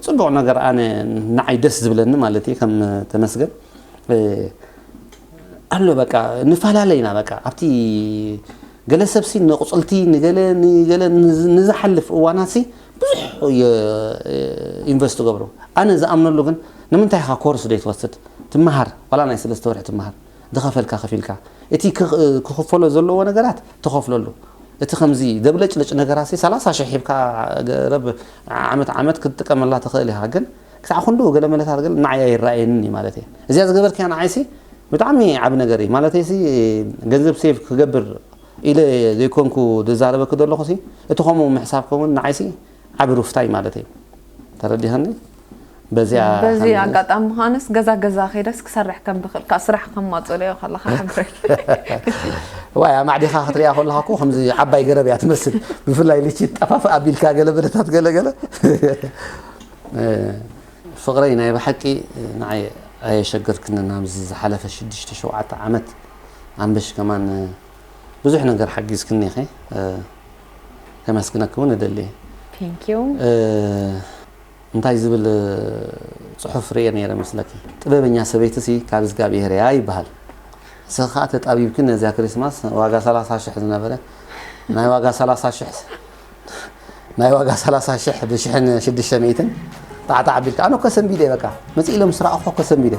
ፅቡቕ ነገር ኣነ ንዓይ ደስ ዝብለኒ ማለት እዩ ከም ተመስገን ኣሎ በቃ ንፈላለ ኢና በቃ ኣብቲ ገለ ሰብሲ ንቁፅልቲ ንገለ ንገለ ንዝሓልፍ እዋናትሲ ብዙሕ ኢንቨስት ገብሩ ኣነ ዝኣምነሉ ግን ንምንታይ ኢኻ ኮርስ ዶ ትወስድ ትመሃር ዋላ ናይ ሰለስተ ወርሒ ትመሃር ዝኸፈልካ ከፊልካ፣ እቲ ክኽ- ክኽፈሎ ዘለዎ ነገራት ትኸፍለሉ። እቲ ከምዚ ደብለጭለጭ ነገራት ሲ ሰላሳ ሽሕ ሂብካ ገረብ ዓመት ዓመት ክትጥቀመላ ትኽእል ኢኻ። ግን ክሳዕ ክንዱ ገለ መለታት ገለ ንዓይ ኣይረኣየንን እዩ ማለት እየ። እዚኣ ዝገበርክያ ንዓይሲ ብጣዕሚ ዓቢ ነገር እዩ። ማለተይሲ ገንዘብ ሴቭ ክገብር ኢለ ዘይኮንኩ ዝዛረበኪ ዘለኹሲ፣ እቲ ከምኡ ምሕሳብ ከውን ንዓይሲ ዓቢ ሩፍታ እዩ ማለት እዩ። ተረዲኸኒ? በዚኣ በዚ ከመይ ኣጋጣሚ ምዃንስ ገዛ ገዛ ከይደስ ክሰርሕ ከም ብኽእል፣ ካብ ስራሕ ከም ማጽለዮ ከለኻ ሓብረይ። ዋይ፣ ኣማዕዲኻ ክትሪኣ ከለኻ እኮ ከምዚ ዓባይ ገረብ እያ ትመስል። ብፍላይ ልቺ ጠፋፍ ኣቢልካ ገለ በለታት ገለ ገለ። እ፣ ፍቕረይ ናይ ብሓቂ ንዓይ ኣየሸገርክንን። ኣብዚ ዝሓለፈ ሽዱሽተ ሸውዓተ ዓመት ኣንበሽ ከማን ብዙሕ ነገር ሓጊዝክኒ ኢኺ። እ፣ ከመስግነኪ እውን እደሊ እየ። Thank you። እ፣ እንታይ ዝብል ጽሑፍ ርእየ ነይረ መስለኪ? "ጥበበኛ ሰበይትሲ ካብ እግዚኣብሔር እያ" ይበሃል። ንስኺ ኸኣ ተጣቢብኪ ነዚኣ ክሪስማስ ዋጋ ሰላሳ ሽሕ ዝነበረ ናይ ዋጋ ሰላሳ ሽሕ ናይ ዋጋ ሰላሳ ሽሕ ብሽሕን ሽዱሽተ ሚእትን ጣዕጣዕ ኣቢልካ፣ ኣነ እኮ ሰንቢደ፣ በቃ መጽእ ኢሎም ምስ ረኣኹ እኮ ሰንቢደ።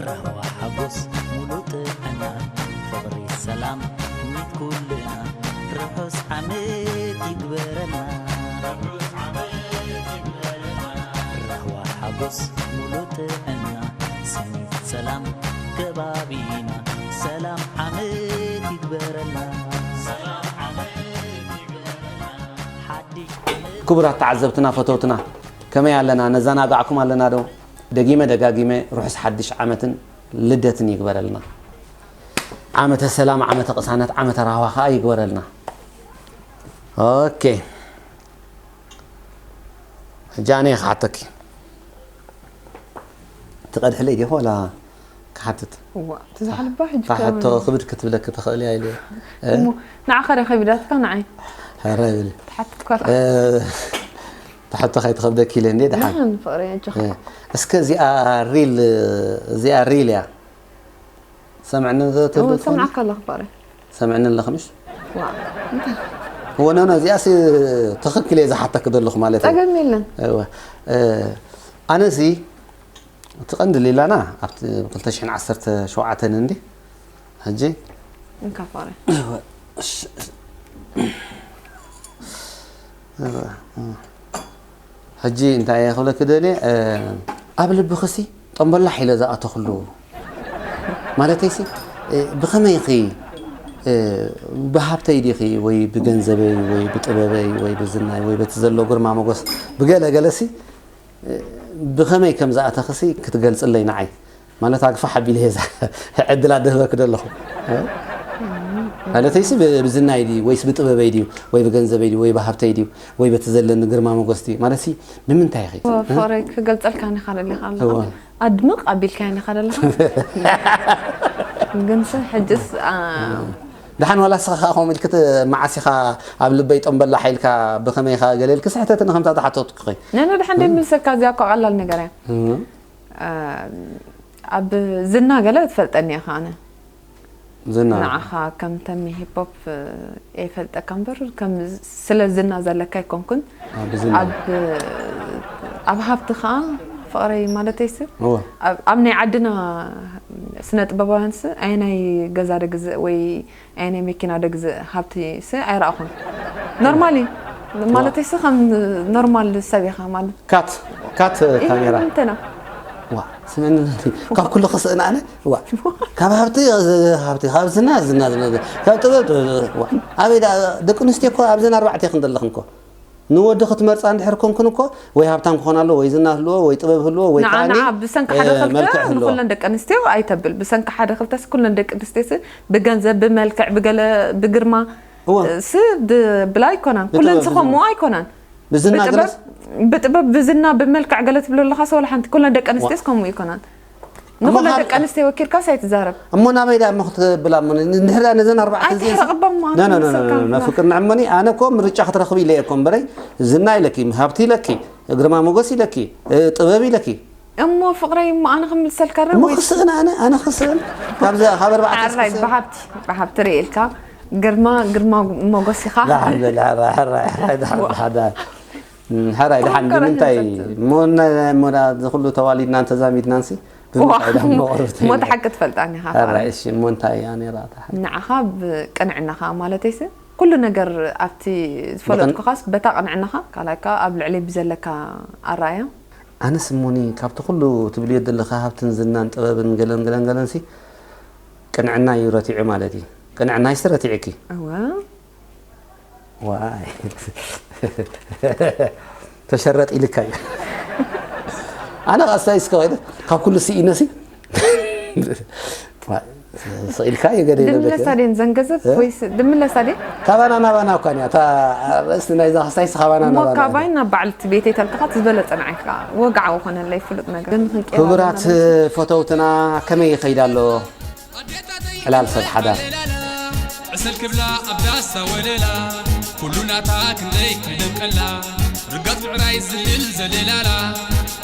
ራህዋ ሓጎስ ሙሉእ ጥዕና ፍቕሪ ሰላም ሚት ኩልና ርሑስ ዓመት ይግበረና። ራህዋ ሓጎስ ሙሉእ ጥዕና ስኒት ሰላም ከባቢና ሰላም ዓመት ይግበረና። ሓድሽ ዓመት ክቡራት ተዓዘብትና ፈተውትና ከመይ ኣለና? ነዘናጋዕኩም ኣለና ዶ? ደጊመ ደጋጊመ ርሑስ ሓድሽ ዓመትን ልደትን ይግበረልና። ዓመተ ሰላም፣ ዓመተ ቅሳነት፣ ዓመተ ራህዋ ከዓ ይግበረልና። ኦኬ፣ ሕጂ ኣነ እየ ክሓተኪ። ትቐድሕለይ ዲኹ ዋላ ክሓትት? እዋ፣ ትዝሓልባ ሕጂ እታ ሕቶ ክብድ ክትብለኪ ትኽእል እያ ኢሉ። እሞ ንዓኻ ዶ ከቢዳትካ ንዓይ? ሕረ ይብል። ትሓትት ኳልካ። እ፣ እታ ሕቶ ከይትኸብደኪ ኢለ እንዴ ደሓን። ደሓን ፍቕሪ ኣጆኻ። እ፣ እስከ እዚኣ ሪል፣ እዚኣ ሪል እያ። ሰምዕኒ እዎ፣ ዘተብሎ ትኾኒ? ሰምዓካ ኣለኹ ፍቕሪ። ሰምዕኒ ኣለኽንሽ? ዋ፣ እወ፣ ኖ፣ ኖ፣ እዚኣሲ ትኽክል እየ ዝሓተክ ዘለኹ ማለት እዩ። ጸገም የለን። እወ፣ እ፣ ኣነሲ እቲ ቀንዲ ሌላና ኣብቲ ክልተ ሽሕን ዓሰርተ ሸውዓተን እንዲ ሕጂ እንካ ፍቕሪ። እወ፣ እሺ፣ እወ፣ እወ። ሕጂ እንታይ እየ ክብለኪ ደልየ፣ እ፣ ኣብ ልብኽሲ ጠምበላሕ ኢለ ዝኣተኽሉ ማለተይሲ፣ እ፣ ብኸመይ ኢኺ፣ እ፣ ብሃብተይ ዲኺ ወይ ብገንዘበይ ወይ ብጥበበይ ወይ ብዝናይ ወይ በቲ ዘሎ ግርማ ሞገስ ብገለ ገለሲ፣ እ፣ ብኸመይ ከም ዝኣተኽሲ ክትገልጽለይ ንዓይ ማለት ኣግፋሕ ኣቢለ እየ እዛ ዕድል ኣድህበኪ ዘለኹ። እ? ማለተይሲ ብ-፣ ብዝናይ ድዩ ወይስ ብጥበበይ ድዩ ወይ ብገንዘበይ ድዩ ወይ ብሃብተይ ድዩ ወይ በቲ ዘለኒ ግርማ ሞገስ ድዩ? ማለትሲ ብምንታይ ኢኺ? እ? ፍቕረይ ክገልጸልካ ኒኻ ደሊኻ ኣለኻ። እወ። ኣድምቕ ኣቢልካ ኒኻ ደለኻ። ግንስ ሕጅስ፣ ኣ፣ ደሓን ዋላ እስኻ ኸዓ ከምኡ ኢልኪ ት-፣ መዓስ ኢኻ ኣብ ልበይ ጠምበላሕ ኢልካ ብኸመይ ኢኻ ገለ ኢልኪ ስሕተትኒ ከምታ ዝሓተትኩኺ። ነነ ደሓን ደምልሰልካ እዚኣ እኮ ቀላል ነገር እያ። እ? ኣ፣ ኣብ ዝና ገለ ትፈልጠኒ ኢኻ ኣነ። ዝና። ንዓኻ ከም ተሚ ሂፖፕ፣ እ፣ የይፈልጠካ እምበር ከም ስለ ዝና ዘለካ ኣይኮንኩን። ኣብ ዝና። ኣብ፣ ኣብ ሃብቲ ኸዓ ፍቕረይ ማለተይሲ እወ። ኣብ፣ ኣብ ናይ ዓድና ስነ ጥበባውያንስ ኣየናይ ገዛ ደግዝእ ወይ ኣየናይ መኪና ደግዝእ ሃብቲ ሲ ኣይረኣኹን። ኖርማሊ ማለተይሲ ከም ኖርማል ሰብ ኢኻ ማለት። ካት፣ ካት ካሜራ። እንተና ዋ፣ ስምዕኒ፣ ካብ ኩሉ ክስእን ኣነ፣ ዋ፣ ካብ ሃብቲ፣ ሃብቲ፣ ካብ ዝና፣ ዝና፣ ዝና፣ ካብ ጥበብ፣ ጥበብ፣ ዋ፣ ኣበይ ደኣ፣ ደቂ ኣንስትዮ እኮ ኣብዘን ኣርባዕተ ክንደለኽን እኮ። ንወዲ ክትመርጻ እንድሕር ኮንክን እኮ፣ ወይ ሃብታም ክኾን ኣለዎ፣ ወይ ዝና ህልዎ፣ ወይ ጥበብ ህልዎ፣ ወይ ንዓ፣ ከዓኒ፣ ንዓ፣ ብሰንኪ ሓደ እ፣ ክልተ መልክዕ ህልዎ። ንኩለን ደቂ ኣንስትዮ ኣይተብል። ብሰንኪ ሓደ ክልተስ ኩለን ደቂ ኣንስትዮስ ብገንዘብ፣ ብመልክዕ፣ ብገለ፣ ብግርማ፣ እወ። እ፣ ስ፣ ብ-፣ ብላ ኣይኮናን። ብጥበብ፣ ኩለን ሲ ከምኡ ብዝና። ኣይኮናን። ብዝና ብጥበብ፣ ገለስ? ብጥበብ፣ ብዝና፣ ብመልክዕ ገለ ትብሎ ኣለኻ፣ ሲ ዋላ ሓንቲ ኩለን ደቂ ኣንስትዮስ ዋ። ከምኡ ኣይኮናን። እሞ ንኹለን ካብ ደቂ ኣንስትዮ ወኪልካስ ኣይትዛረብ። እሞ ናበይ ደኣ እሞ ክትብላ እሞ ንድሕር ደኣ ነዘን ኣርባዕተ እዚኤን ኣይትሕረቕባ እሞ፣ ኣነ ኖ፣ ኖ፣ ኖ፣ ንስካ ኖ፣ ኖ፣ እባ። ፍቅር ንዕመኒ ኣነ እኮ ምርጫ ክትረኽቢ ኢለ እየ እኮ እምበረይ ዝና ኢለኪ፣ ሃብቲ ኢለኪ፣ ግርማ ሞገስ ኢለኪ፣ እ፣ ጥበብ ኢለኪ። እሞ ፍቅረይ እሞ ኣነ ክምልሰልካ ረ እሞ ወይስ ክስእን ኣነ፣ ኣነ ክስእን። ካብዚ ካብ ኣርባዕተ ሓራይ ክስእን። ብሃብቲ፣ ብሃብቲ ርኢልካ ግርማ፣ ግርማ ሞገስ ኢኻ። ዳሓን በል፣ ሓራይ፣ ሓራይ፣ ሓራይ፣ ዳሓን፣ ዳሓን፣ ዳሓን። እም፣ ሓራይ፣ ዳሓን ኮንከረት ብምንታይ ንሰጥም። ሞና፣ ሞና ዝኹሉ ተዋሊድናን ተዛሚድናንሲ ብምንታይ ዳ እሞ መቕርብቲ እሞ ተሓቂ ትፈልጣ እኒኻ ኣራይ እሺ እሞ እንታይ እያ ነይራ እታ ሓቂ? ንዓኻ ብቅንዕናኻ ማለተይሲ ኩሉ ነገር ኣብቲ ዝፈለጥኩኻስ በታ ቅንዕናኻ ካልኣይ ከኣ ኣብ ልዕለይ ብዘለካ ኣረኣእያ ኣነስ እሞኒ ካብቲ ኩሉ ትብልዮ ዘለኻ ሃብትን ዝናን ጥበብን ገለን ገለን ገለን ሲ ቅንዕና እዩ ረቲዑ ማለት እዩ። ቅንዕና ይሲ ረቲዕኪ። እወ ዋይ ተሸረጥ ኢልካ እዩ። ኣነ ቃሳይ እስከ ከይደ ካብ ኩሉ ስኢነ ሲ ስኢልካ እዩ ገለ ድምለሳ ይለበክ። ደን ዘንገዘብ እ? ወይስ ድምለሳ ደን ካባና ናባና እኳ እያ እታ ርእሲ ናይዛ ክስታይስ ካባና እሞ ናባና ካባይ ናብ በዓልቲ ቤተይ ተልክኻ ዝበለጸ ንዓይ ከዓ ወግዓዊ ኮነለይ ፍሉጥ ነገር ግን ክንቀይራ ክቡራት ኣለና። ፈተውትና ከመይ ይኸይድ ኣሎ ዕላል ሰብ ሓዳር? ዕሰል ክብላ ኣብ ዳሳ ወለላ ኩሉ ናታ ክንደይ ክደምቀላ ርጋት ምዕራይ ዝብል ዘለላላ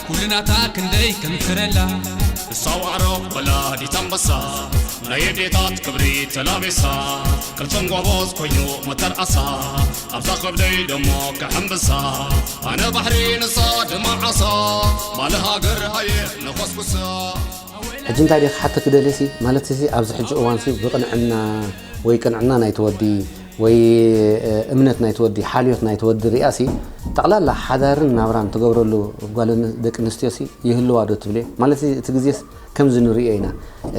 ኩሉ ናታ ክንደይ ከምትረላ እሳ ዋዕሮ ወላዲት ኣንበሳ ናይ ኣዴታት ክብሪ ተላቢሳ ቅልጽም ጎበዝ ኮይኑ መተርኣሳ ኣብዛ ከብደይ ደሞ ከሐንበሳ ኣነ ባሕሪ ንሳ ድማ ዓሳ ማለ ሃገር ሃየ ንኾስኩሳ ሕጂ እንታይ ደይ ክሓተክ ደልየ ሲ ማለት ሲ ኣብዚ ሕጂ እዋን ሲ ብቅንዕና ወይ ቅንዕና ናይቲ ወዲ ወይ እ፣ እምነት ናይቲ ወዲ ሓልዮት ናይቲ ወዲ ሪኣ ሲ ጠቕላላ ሓዳርን ናብራን ትገብረሉ ጓል ኣን- ደቂ ኣንስትዮ ሲ ይህልዋ ዶ ትብልዮ ማለት ሲ እቲ ግዜስ ከምዚ ንሪኦ ኢና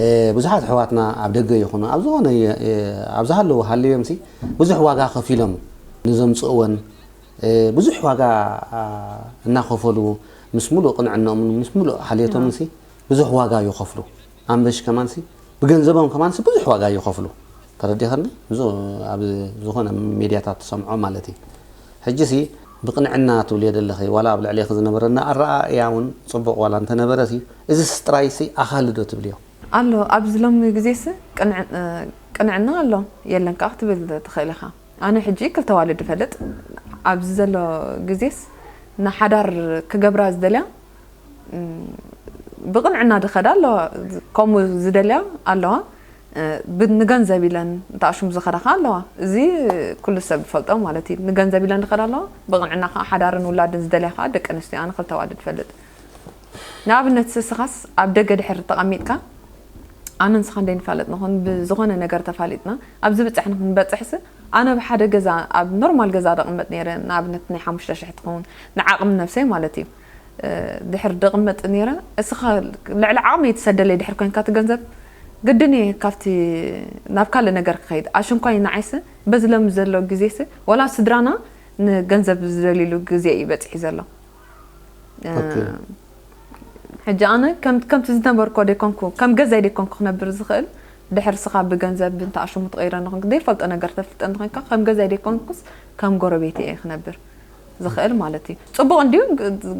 እ፣ ብዙሓት ኣሕዋትና ኣብ ደገ ይኹኑ ኣብ ዝኾነ እ፣ ኣብ ዝሃለዉ ሃልዮም ሲ ብዙሕ ዋጋ ከፊሎም ንዘምፅእወን እ፣ ብዙሕ ዋጋ ኣ፣ እናኸፈሉ ምስ ሙሉእ ቅንዕነኦምን ምስ ሙሉእ ሓልዮቶምን ሲ ብዙሕ ዋጋ ይኸፍሉ። ኣንበሽ ከማን ሲ ብገንዘቦም ከማን ሲ ብዙሕ ዋጋ ይኸፍሉ። ተረዲኸኒ? ብዙ ኣብ ዝኾነ ሜድያታት ትሰምዖ ማለት እዩ። ሕጂ ሲ ብቅንዕና ትብልዮ ዘለኺ ዋላ ኣብ ልዕሌኺ ዝነበረና ኣረኣእያ እውን ፅቡቕ ዋላ እንተነበረ ሲ እዚ ሲ ጥራይ ሲ ኣኻሊ ዶ ትብልዮ? ኣሎ ኣብዚ ሎሚ ግዜስ ቅንዕ- ቅንዕና ኣሎ የለን ከዓ ክትብል ትኽእል ኢኻ። ኣነ ሕጂ ክልተ ዋልድ እፈልጥ ኣብዚ ዘሎ ግዜስ ንሓዳር ክገብራ ዝደልያ እም፣ ብቕንዕና ዝኸዳ ኣለዋ ከምኡ ዝደልያ ኣለዋ እ፣ ብ- ንገንዘብ ኢለን እንተኣሽሙ ዝኸዳ ከዓ ኣለዋ እዚ ኩሉ ሰብ ዝፈልጦ ማለት እዩ ንገንዘብ ኢለን ዝኸዳ ኣለዋ ብቕንዕና ከዓ ሓዳርን ውላድን ዝደልያ ከዓ ደቂ ኣንስትዮ ኣነ ክልተ ዋልድ እፈልጥ ንኣብነት ስስኻስ ኣብ ደገ ድሕር ተቐሚጥካ ኣነ ንስኻ እንደይ ንፋለጥ ንኹን ብዝኾነ ነገር ተፋሊጥና ኣብ ዝብፅሕ ንክንበፅሕስ ኣነ ብሓደ ገዛ ኣብ ኖርማል ገዛ ደቕመጥ ነይረ ንኣብነት ናይ ሓሙሽተ ሽሕ ትኸውን ንዓቕሚ ነብሰይ ማለት እዩ ድሕር ደቕመጥ ነይረ እስኻ ልዕሊ ዓቕሚ ትሰደለይ ድሕር ኮንካ ትገንዘብ ግድን እየ ካብቲ ናብ ካልእ ነገር ክኸይድ ኣሽንኳይ ንዓይስ በዚ ሎም ዘሎ ግዜስ ወላ ስድራና ንገንዘብ ዝደልሉ ግዜ እዩ በፂሒ ዘሎ ሕጂ ኣነ ከምቲ ዝነበርኮ ደይኮንኩ ከም ገዛይ ደይኮንኩ ክነብር ዝኽእል ድሕር ስኻ ብገንዘብ እንተኣሽሙ ትቐይረ ንኾንክ ዘይፈልጦ ነገር ተፍልጠ እንተኾንካ ከም ገዛይ ደይኮንኩስ ከም ጎረቤት እየ ክነብር ዝኽእል ማለት እዩ ፅቡቕ እንዲዩ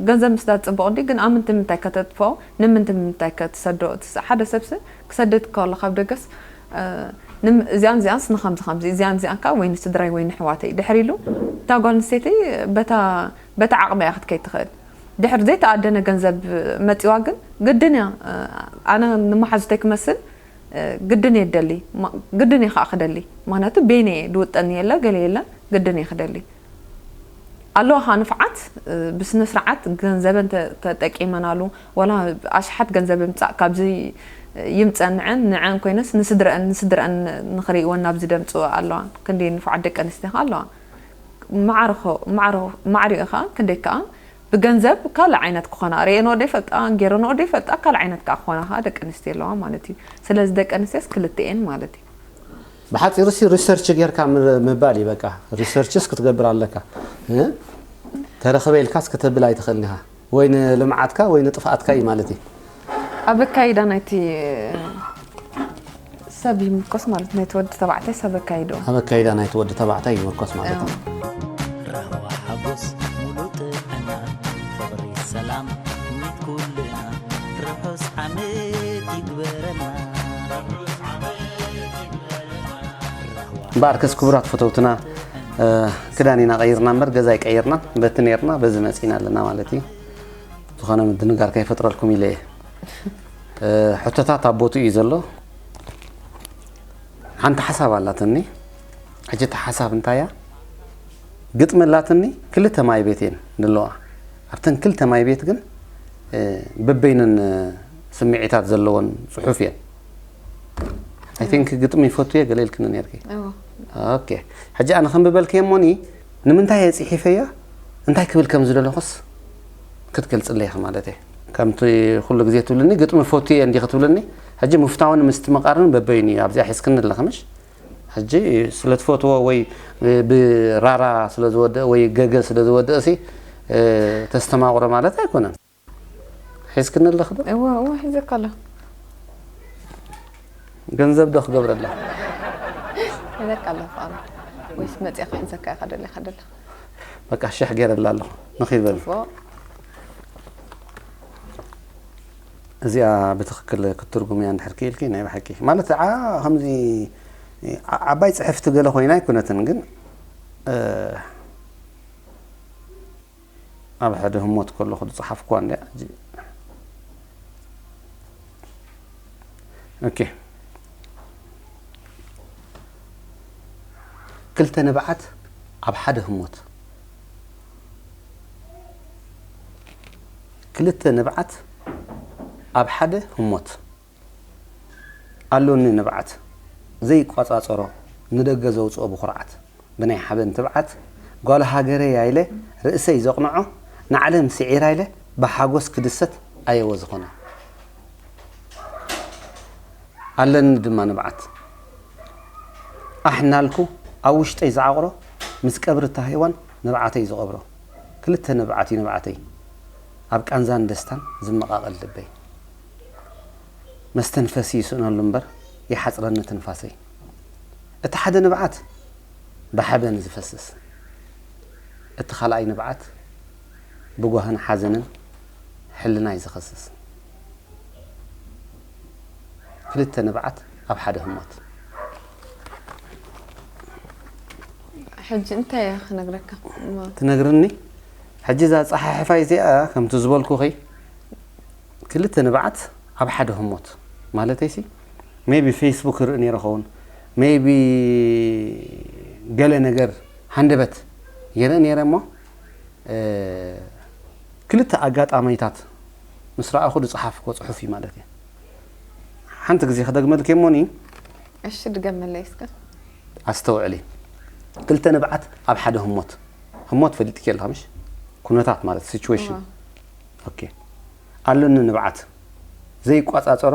ገንዘብ ምስዳድ ፅቡቕ እንዲዩ ግን ኣምንቲ ምንታይ ከተጥፍኦ ንምንቲ ምንታይ ከትሰዶ ሓደ ሰብስ ክሰድድ ከሎ ካብ ደገስ እዚኣን እዚኣንስ ንኸምዚ ከምዚ እዚኣን እዚኣን ከዓ ወይ ንስድራይ ወይ ንሕዋተይ ድሕር ኢሉ እታ ጓል ኣንስተይቲ በታ በታ ዓቕሚ እያ ክትከይድ ትኽእል ድሕር ዘይተኣደነ ገንዘብ መፂዋ ግን ግድን እያ ኣነ ንመሓዙተይ ክመስል ግድን እየ ደሊ ግድን እየ ከዓ ክደሊ ምክንያቱ ቤነ እየ ድውጠኒ የለ ገለ የለ ግድን እየ ክደሊ ኣለዋ ከዓ ንፍዓት ብስነ ስርዓት ገንዘበን ተጠቂመናሉ ዋላ ኣሽሓት ገንዘብ ምፃእ ካብዚ ይምፀን ንዐን ንዐን ኮይነስ ንስድረአን ንስድረአን ንክርእይወን ናብዚ ደምፅኦ ኣለዋ ክንደይ ንፉዓት ደቂ ኣንስትዮ ከዓ ኣለዋ ማዕሪኡ ከዓ ክንደይ ከዓ ብገንዘብ ካልእ ዓይነት ክኾና ርእየንኦ ዶ ይፈልጣ ገይረንኦ ዶ ይፈልጣ ካልእ ዓይነት ከዓ ክኾና ከዓ ደቂ ኣንስትዮ ኣለዋ ማለት እዩ ስለዚ ደቂ ኣንስትዮስ ክልተ እየን ማለት እዩ ብሓፂሩ ሲ ሪሰርች ጌርካ ምባል እዩ በቃ ሪሰርችስ ክትገብር ኣለካ ተረኽበ ኢልካስ ክተብል ኣይትኽእልን ኢኻ ወይ ንልምዓትካ ወይ ንጥፍኣትካ እዩ ማለት እዩ ኣብ ኣካይዳ ናይቲ ሰብ ይምርኮስ ማለት ናይቲ ወዲ ተባዕታይ ሰብ ኣካይድኡ ኣብ ኣካይዳ ናይቲ ወዲ ተባዕታይ ይምርኮስ ማለት እዩ ራህዋ ሓጎስ ሙሉ ጥዕና ፍቕሪ ሰላም ሚት ኩልና ርሑስ ዓመት ይግበረና እምበኣርከስ ክቡራት ፈተውትና ክዳን ኢና ቀይርና እምበር ገዛ ኣይቀይርና በቲ ነርና በዚ መፂና ኣለና ማለት እዩ ዝኾነ ምድንጋር ከይፈጥረልኩም ኢለ እየ ሕቶታት ኣብ ቦትኡ እዩ ዘሎ ሓንቲ ሓሳብ ኣላትኒ ሕጂ እቲ ሓሳብ እንታይ እያ ግጥሚ ኣላትኒ ክልተ ማይ ቤት እየን ዘለዋ ኣብተን ክልተ ማይ ቤት ግን በበይነን ስምዒታት ዘለወን ጽሑፍ እየን። I think ግጥሚ ይፈቱ እየ ገለ ኢልክኒ ነርኪ። ኦኬ፣ ሕጂ ኣነ ከንብበልኪ እሞኒ ንምንታይ እየ ጽሒፈያ እንታይ ክብል ከም ዝደለኹስ ክትገልጽለይ ኢኺ ማለት እየ። ከምቲ ኩሉ ግዜ ትብልኒ ግጥሚ ፈቱ እየ እንዲኺ ትብልኒ። ሕጂ ምፍታውን ምስትምቓርን በበይኑ እዩ ኣብዚኣ ሒዝክኒ ኣለኺ ምሽ? ሕጂ ስለ ትፈትዎ ወይ ብራራ ስለ ዝወደአ ወይ ገገ ስለ ዝወደእሲ ተስተማቕሮ ማለት ኣይኮነን። ሒዝክኒ ኣለኺ ዶ? እወ እወ ሒዘካ ኣለኹ። ገንዘብ ዶ ክገብረላ? ሒዘካ ኣለኹ። ወይስ መፅያ ክሕዘካ ኢኻ ደሊኻ ደለኻ? በቃ ሽሕ ገይረላ ኣለኹ። ንኺበል። እዚኣ ብትኽክል ክትትርጉምያ እንድሕር ክኢልኪ ናይ ብሓቂ ማለት ዓ ከምዚ ዓባይ ፅሕፍቲ ገለ ኮይና ኣይኮነትን ግን ኣብ ሓደ ህሞት ከለኹ ዝፀሓፍኩዋ እንድያ። ኦኬ። ክልተ ንብዓት ኣብ ሓደ ህሞት። ክልተ ንብዓት ኣብ ሓደ ህሞት። ኣሎኒ ንብዓት ዘይቋጻጸሮ ንደገ ዘውጽኦ ብኹርዓት ብናይ ሓበን ትብዓት ጓል ሃገረይ ኣኢለ ርእሰይ ዘቕንዖ ንዓለም ስዒራ ኢለ ብሓጎስ ክድሰት ኣየወ ዝኾነ ኣለኒ ድማ ንብዓት ኣሕ እናልኩ ኣብ ውሽጠይ ዝዓቕሮ ምስ ቀብሪ እታ ሄዋን ንብዓተይ ዝቐብሮ ክልተ ንብዓት እዩ ንብዓተይ ኣብ ቃንዛን ደስታን ዝመቓቐል ልበይ መስተንፈሲ ይስእነሉ እምበር ይሓፅረኒ ትንፋሰይ። እቲ ሓደ ንብዓት ብሓበን ዝፈስስ፣ እቲ ካልኣይ ንብዓት ብጓህን ሓዘንን ሕልናይ ዝኸስስ። ክልተ ንብዓት ኣብ ሓደ ህሞት። ሕጂ እንታይ እየ ክነግረካ? እሞ ትነግርኒ? ሕጂ እዛ ጸሓሕፋይ እዚኣ ከምቲ ዝበልኩኺ ክልተ ንብዓት ኣብ ሓደ ህሞት ማለተይሲ maybe ፌስቡክ ይርኢ ነይረ ኸውን maybe ገለ ነገር ሃንደበት ይርኢ ነይረ እሞ ክልተ ኣጋጣሚታት ምስ ረኣኹ ዝጸሓፍኩዎ ጽሑፍ እዩ ማለት እዩ። ሓንቲ ግዜ ክደግመልኪ እሞኒ። እሺ ድገመለይ እስከ። ኣስተውዕሊ። ክልተ ንብዓት ኣብ ሓደ ህሞት። ህሞት ፈሊጥኪ ኣለኻ ምሽ? ኩነታት ማለት ሲቹዌሽን። ኦኬ። ኣለኒ ንብዓት ዘይቋጻጸሮ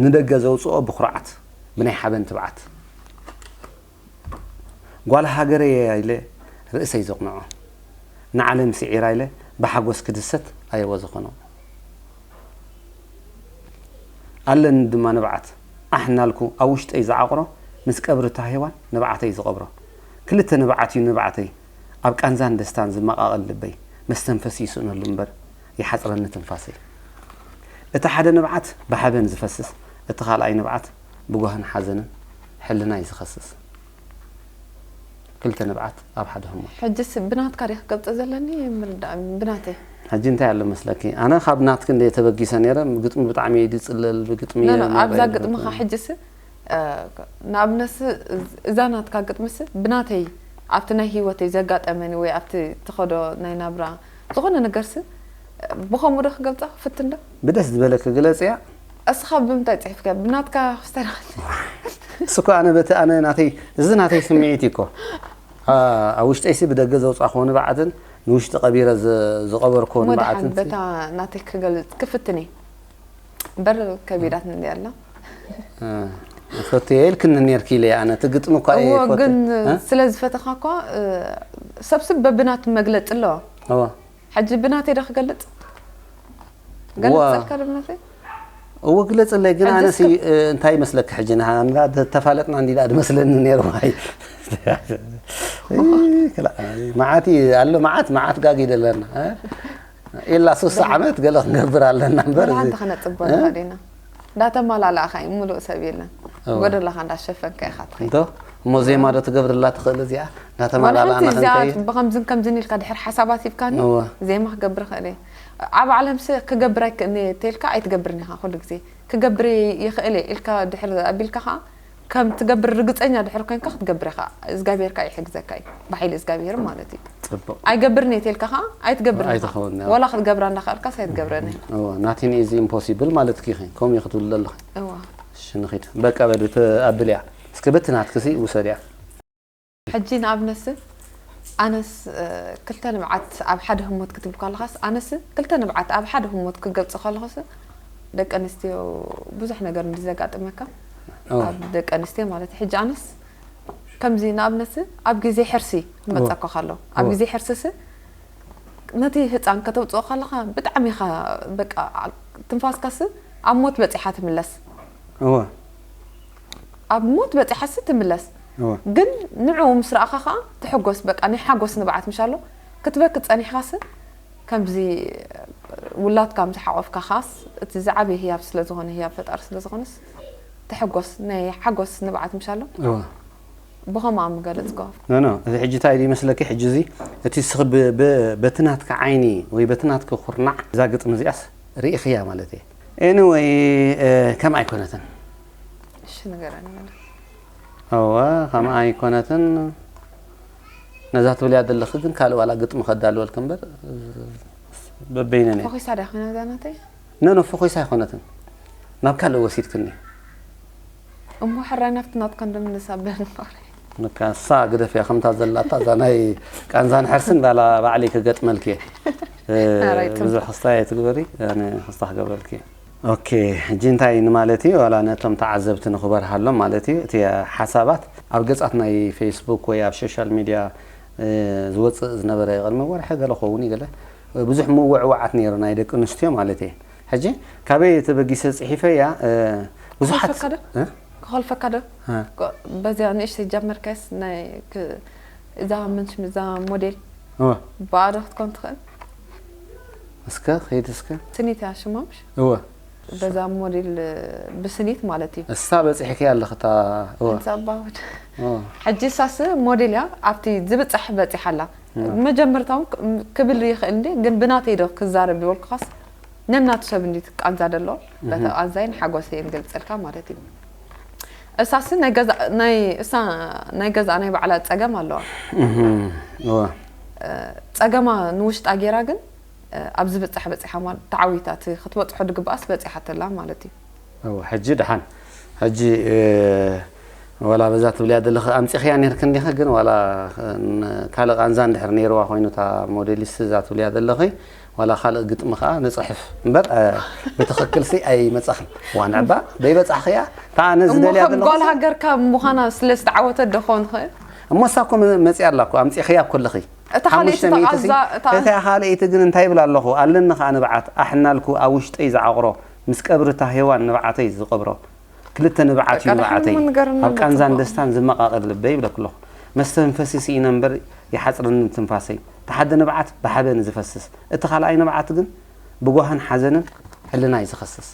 ንደገ ዘውጽኦ ብኩርዓት ብናይ ሓበን ትብዓት። ጓል ሃገረይ እያ ኢለ ርእሰይ ዘቕንዖ፣ ንዓለም ስዒራ ኢለ ብሓጎስ ክድሰት ኣየወ ዝኾኖ። ኣለኒ ድማ ንብዓት፣ ኣሕ እናልኩ ኣብ ውሽጠይ ዝዓቑሮ፣ ምስ ቀብሪ እታ ሄዋን ንብዓተይ ዝቐብሮ። ክልተ ንብዓት እዩ ንብዓተይ፣ ኣብ ቃንዛን ደስታን ዝመቓቐል ልበይ፣ መስተንፈሲ ይስእነሉ እምበር ይሓፅረኒ ትንፋሰይ። እቲ ሓደ ንብዓት ብሓበን ዝፈስስ፣ እቲ ካልኣይ ንብዓት ብጓህን ሓዘንን ሕልናይ ዝኸስስ። ክልተ ንብዓት ኣብ ሓደ ህሞት። ሕጅስ ብናትካ ድየ ክገልጾ ዘለኒ ምርዳእ ብናተይ። ሕጂ እንታይ ኣሎ መስለኪ ኣነ ካብ ናትኪ እንደ ተበጊሰ ነይረ ግጥሚ ብጣዕሚ እየ ዝጽለል ብግጥሚ እየ ኣብዛ ሞባይል ግጥምኻ ሕጅስ ንኣብነትሲ እዛ ናትካ ግጥምሲ ብናተይ ኣብቲ ናይ ሂወተይ ዘጋጠመኒ ወይ ኣብቲ ትኸዶ ናይ ናብራ ዝኾነ ነገርሲ ብኸምኡ ዶ ክገልጻ ክፍትን ዶ? ብደስ ዝበለኪ ግለጽያ። እስኻ ብምንታይ ጽሒፍካ? ብናትካ ክስተርኸል። እሱ እኮ ኣነ በቲ ኣነ ናተይ እዚ ናተይ ስምዒት እዩ እኮ። ኣብ ውሽጠይሲ ብደገ ዘውጻእክዎ ንብዓትን ንውሽጢ ቀቢረ ዝቐበርክዎ ንብዓትን። በታ ናተይ ክገልጽ ክፍትን እየ። በር ከቢዳትኒ እንድያ ኣላ። ፈትየ ኢልክኒ ኔርኪ ኢለ ኣነ እቲ ግጥሚ እኳ እየ እዎ ግን ስለ ዝፈተኻ እኳ ሰብስብ በብናቱ መግለፂ ኣለዎ እዎ ሕጂ ብናተይ ዶ ክገልፅ ገልፀልካ ዶ ብናተይ እዎ ግለፅለይ ግን ኣነሲ እንታይ ይመስለኪ ሕጂ ንሃና ተፋለጥና እንዲ ድኣ ድመስለኒ ነይሩ ዋይ መዓት ኣሎ መዓት መዓት ጋግ ይደለና ኢላ ሱሳ ዓመት ገለ ክንገብር ኣለና እምበር እዚ ሓንቲ ክነፅቦ ንኽእል ኢና። እንዳተማላላእኻ እዩ፣ ምሉእ ሰብ የለን። ጎደላኻ እንዳሸፈንካ ኢኻ ትኸይድ። እንዶ እሞ ዜማ ዶ ትገብርላ ትኽእል እዚኣ? እንዳተማላላእና ክንከይድ። ብኸምዝን ከምዝን ኢልካ ድሕር ሓሳባት ሂብካኒ ዜማ ክገብር እኽእል እየ። ኣብ ዓለምሲ ክገብር ኣይክእልን እየ ተይልካ ኣይትገብርን ኢኻ ኩሉ ግዜ። ክገብር ይኽእል እየ ኢልካ ድሕር ኣቢልካ ኸዓ ከም ትገብር ርግጸኛ ድሕር ኮይንካ ክትገብር ኢኻ። እግዚኣብሔር ከኣ ይሕግዘካ እዩ። ብሓይሊ እግዚኣብሔር ማለት እዩ። ጽቡቕ። ኣይገብርን እየ ተልካ ከኣ ኣይትገብርን ኢኻ። ኣይትኸውን፣ ያው። ወላ ክትገብራ እንዳኸኣልካስ ኣይትገብረን እየ። እወ፣ nothing is impossible ማለት ኪኺ። ከምኡ እዩ ክትብሉ ዘለኺ። እዋ። እሺ፣ ንኺድ። በቃ በል፣ እቲ ኣብልያ። እስኪ በቲ ናትክሲ ውሰድያ። ሕጂ ንኣብነትሲ ኣነስ፣ እ፣ ክልተ ንብዓት ኣብ ሓደ ህሞት ክትብል ከለኻስ፣ ኣነስ ክልተ ንብዓት ኣብ ሓደ ህሞት ክገልጽ ከለኹስ፣ ደቂ ኣንስትዮ ብዙሕ ነገር እንዲ ዘጋጥመካ፣ እወ። ኣብ ደቂ ኣንስትዮ ማለት እዩ። ሕጂ ኣነስ ከምዚ ንኣብነትሲ ኣብ ግዜ ሕርሲ ክመጸካ ከሎ፣ ኣብ እወ። ግዜ ሕርሲሲ ነቲ ህጻን ከተውጽኦ ከለኻ ብጣዕሚ ኢኻ በቃ ትንፋስካሲ ኣብ ሞት በጺሓ ትምለስ። እወ። ኣብ ሞት በጺሓሲ ትምለስ። እወ። ግን ንዕኡ ምስ ረኣኻ ኸኣ ትሕጎስ፣ በቃ ናይ ሓጎስ ንብዓት ምሻሎ ክትበኪ ጸኒሕካሲ ከምዚ ውላድካ ምስ ሓቆፍካ ኸኣስ እቲ ዝዓበየ ህያብ ስለ ዝኾነ፣ ህያብ ፈጣሪ ስለ ዝኾነስ ትሕጎስ፣ ናይ ሓጎስ ንብዓት ምሻሎ እወ። ብኸምኣ ምገለጽክዋ። ኖ፣ ኖ፣ እዚ ሕጂ እንታይ ድዩ ይመስለኪ? ሕጂ እዚ እቲ ስኽ ብ-፣ ብ-፣ በቲ ናትካ ዓይኒ ወይ በቲ ናትካ ኩርናዕ እዛ ግጥሚ እዚኣስ ርኢኽያ ማለት እየ። ኤኒወይ፣ እ፣ ከምኣ ኣይኮነትን። እሺ ንገረኒ በለ። እወ፣ ከምኣ ኣይኮነትን። ነዛ ትብልያ ዘለኺ ግን ካልእ ዋላ ግጥሚ ከዳልወልኪ እምበር፣ እ፣ በበይነን እየ። ፈኺሳ ድያ ኮይና እዛ ናተይ? ኖ፣ ኖ፣ ፈኺሳ ኣይኮነትን። ናብ ካልእ ወሲድክኒ። እሞ ሕራይ ናብቲ ናትካ እንደምንሳብ በል እምበኣር። ንካ እሳ ግደፍያ ከምታ ዘላታ እዛ ናይ ቃንዛን ሕርስን ባላ ባዕለይ ክገጥመልኪ እየ። እ፣ ኣራይ ትም- ብዙሕ ክስታይ ኣይትግበሪ፣ ኣነ ክስታ ክገብረልኪ እየ። ኦኬ፣ ሕጂ እንታይ ንማለት እዩ? ዋላ ነቶም ተዓዘብቲ ንኽበርሃሎም ማለት እዩ። እቲ ሓሳባት ኣብ ገጻት ናይ ፌስቡክ ወይ ኣብ ሶሻል ሚድያ፣ እ፣ ዝወጽእ ዝነበረ ቅድሚ ወርሒ ገለ ክኸውን እዩ ገለ ብዙሕ ምውዕዋዓት ነይሩ ናይ ደቂ ኣንስትዮ ማለት እየ። ሕጂ ካበይ ተበጊሰ ጽሒፈያ፣ እ፣ ብዙሓት ክኸልፈካ ዶ? እ? ክኸልፈካ ዶ? እ። በዚያ ንእሽተይ ጀመርካስ ናይ ክ-፣ እዛ ምንሽ-፣ እዛ ሞዴል እወ። ብኣዶ ክትኮን ትኽእል? እስከ ኸይድ እስከ። ስኒት እያ ሽማ ምሽ? እወ። በዛ ሞዴል ብስኒት ማለት እዩ። እሳ በጺሕኪ ኣለኺ እታ፣ እወ። ሕንጻ ኣባውድ። እወ። ሕጂ እሳስ ሞዴል እያ፣ ኣብቲ ዝብጻሕ በጺሓ ኣላ። እወ። መጀመርታውን ክ-፣ ክብል ይኽእል እንዴ፣ ግን ብናተይ ዶ ክዛረብ ይበልኩኻስ ነናቱ ሰብ እንዲ ቃንዛ ደሎ፣ በታ ቃንዛይን ሓጎሰይን ገልጸልካ ማለት እዩ። እሳስ ናይ ገዛ፣ ናይ፣ እሳ ናይ ገዛ ናይ ባዕላ ጸገም ኣለዋ። እህም፣ እወ። ጸገማ ንውሽጣ ጌራ ግን፣ ኣብ ዝብጻሕ በጺሓ ማለት ተዓዊታ፣ እቲ ክትበጽሖ ድግብኣስ በጺሓተላ ማለት እዩ። እወ፣ ሕጂ ደሓን። ሕጂ፣ እ፣ ዋላ በዛ ትብልያ ዘለኺ ኣምጺኽያ ነይርኪ እንዲኺ፣ ግን ዋላ፣ እ፣ ካልእ ቃንዛ እንድሕር ነይርዋ ኮይኑ እታ ሞዴሊስት እዛ ትብልያ ዘለኺ፣ ዋላ ካልእ ግጥሚ ከኣ ንጽሕፍ እምበር፣ እ፣ ብትኽክልሲ ኣይመጻኽን። ዋንዕባ ደይበጻሕኽያ፣ እታ ኣነ እሞ ዝደልያ ከም ዘለኹ ጓል ሃገርካ ምዃና ስለ ዝተዓወተት ዶ ክኸውን ይኽእል? እሞ እሳ እኮ መ-፣ መጺኣ ኣላ እኮ፣ ኣምጺኽያ እኮ ኣለኺ። እታ ካልኣይቲ ሓሙሽተ ሚእቲ ሲ-፣ ተቓዛ-፣ እታ እታ ካልኣይቲ ግን እንታይ ይብል ኣለኹ? ኣለኒ ኸኣ ንብዓት፣ ኣሕናልኩ ኣብ ውሽጠይ ዝዓቑሮ፣ ምስ ቀብሪ እታ ሄዋን ንብዓተይ ዝቐብሮ። ክልተ ንብዓት እዩ በቃ፣ ንብዓተይ። ደሓን ንገረኒ ኣብ ቃንዛን ጽቡቕ። ደስታን ዝመቓቐል ልበይ ይብለኪ ኣለኹ። መስተንፈሲ ስኢነ እምበር፣ ይሓጽረኒ ትንፋሰይ። እቲ ሓደ ንብዓት ብሓበን ዝፈስስ፣ እቲ ካልኣይ ንብዓት ግን ብጓህን ሓዘንን ሕልናይ ዝኸስስ።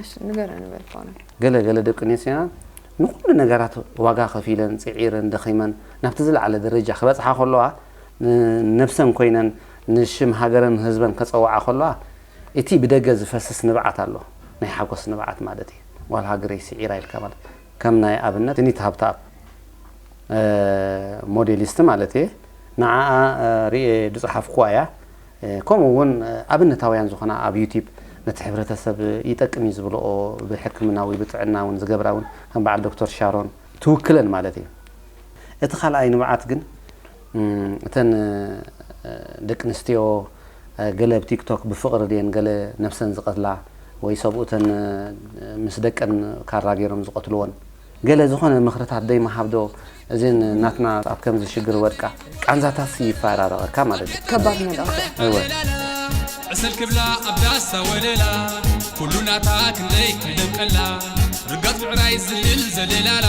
እሺ፣ ንገረኒ በል፣ ፋና። ገለ ገለ ደቂ ኣንስትዮና ንኹሉ ነገራት ዋጋ ከፊለን፣ ጽዒረን፣ ደኺመን ናብቲ ዝለዓለ ደረጃ ክበጽሓ ከለዋ፣ ን-፣ ነብሰን ኮይነን ንሽም ሃገረን ህዝበን ከጸውዓ ከለዋ፣ እቲ ብደገ ዝፈስስ ንብዓት ኣሎ፣ ናይ ሓጎስ ንብዓት ማለት እዩ። ጓል ሃገረይ ስዒራ ኢልካ ማለት። ከም ናይ ኣብነት ስኒት ሃብተኣብ፣ እ፣ ሞዴሊስት ማለት እየ። ንዓኣ፣ እ፣ ርእየ ዝጸሓፍኩዋ እያ። እ፣ ከምኡ እውን፣ እ፣ ኣብነታውያን ዝኾና ኣብ ዩቲዩብ ነቲ ሕብረተሰብ ይጠቅም እዩ ዝብልኦ ብሕክምና ወይ ብጥዕና እውን ዝገብራ እውን ከም በዓል ዶክተር ሻሮን ትውክለን ማለት እዩ። እቲ ካልኣይ ንብዓት ግን፣ እም፣ እተን፣ እ፣ ደቂ ኣንስትዮ፣ እ፣ ገለ ኣብ ቲክቶክ ብፍቕሪ ድየን ገለ ነብሰን ዝቐትላ ወይ ሰብኡተን፣ እ፣ ምስ ደቀን ካራ ገይሮም ዝቐትልወን ገለ ዝኾነ ምኽርታት ደይ ምሃብ ዶ? እዘን ናትና ኣብ ከምዚ ሽግር ወድቃ ቃንዛታት ይፈራረቐካ ማለት እዩ። ከባድ መልእኽቲ። እወ። ዕስል ክብላ ኣብ ዳሳ ወለላ፣ ኩሉ ናታ ክንደይ ክደምቀላ፣ ርጋት ምዕራይ ዝብል ዘለላላ፣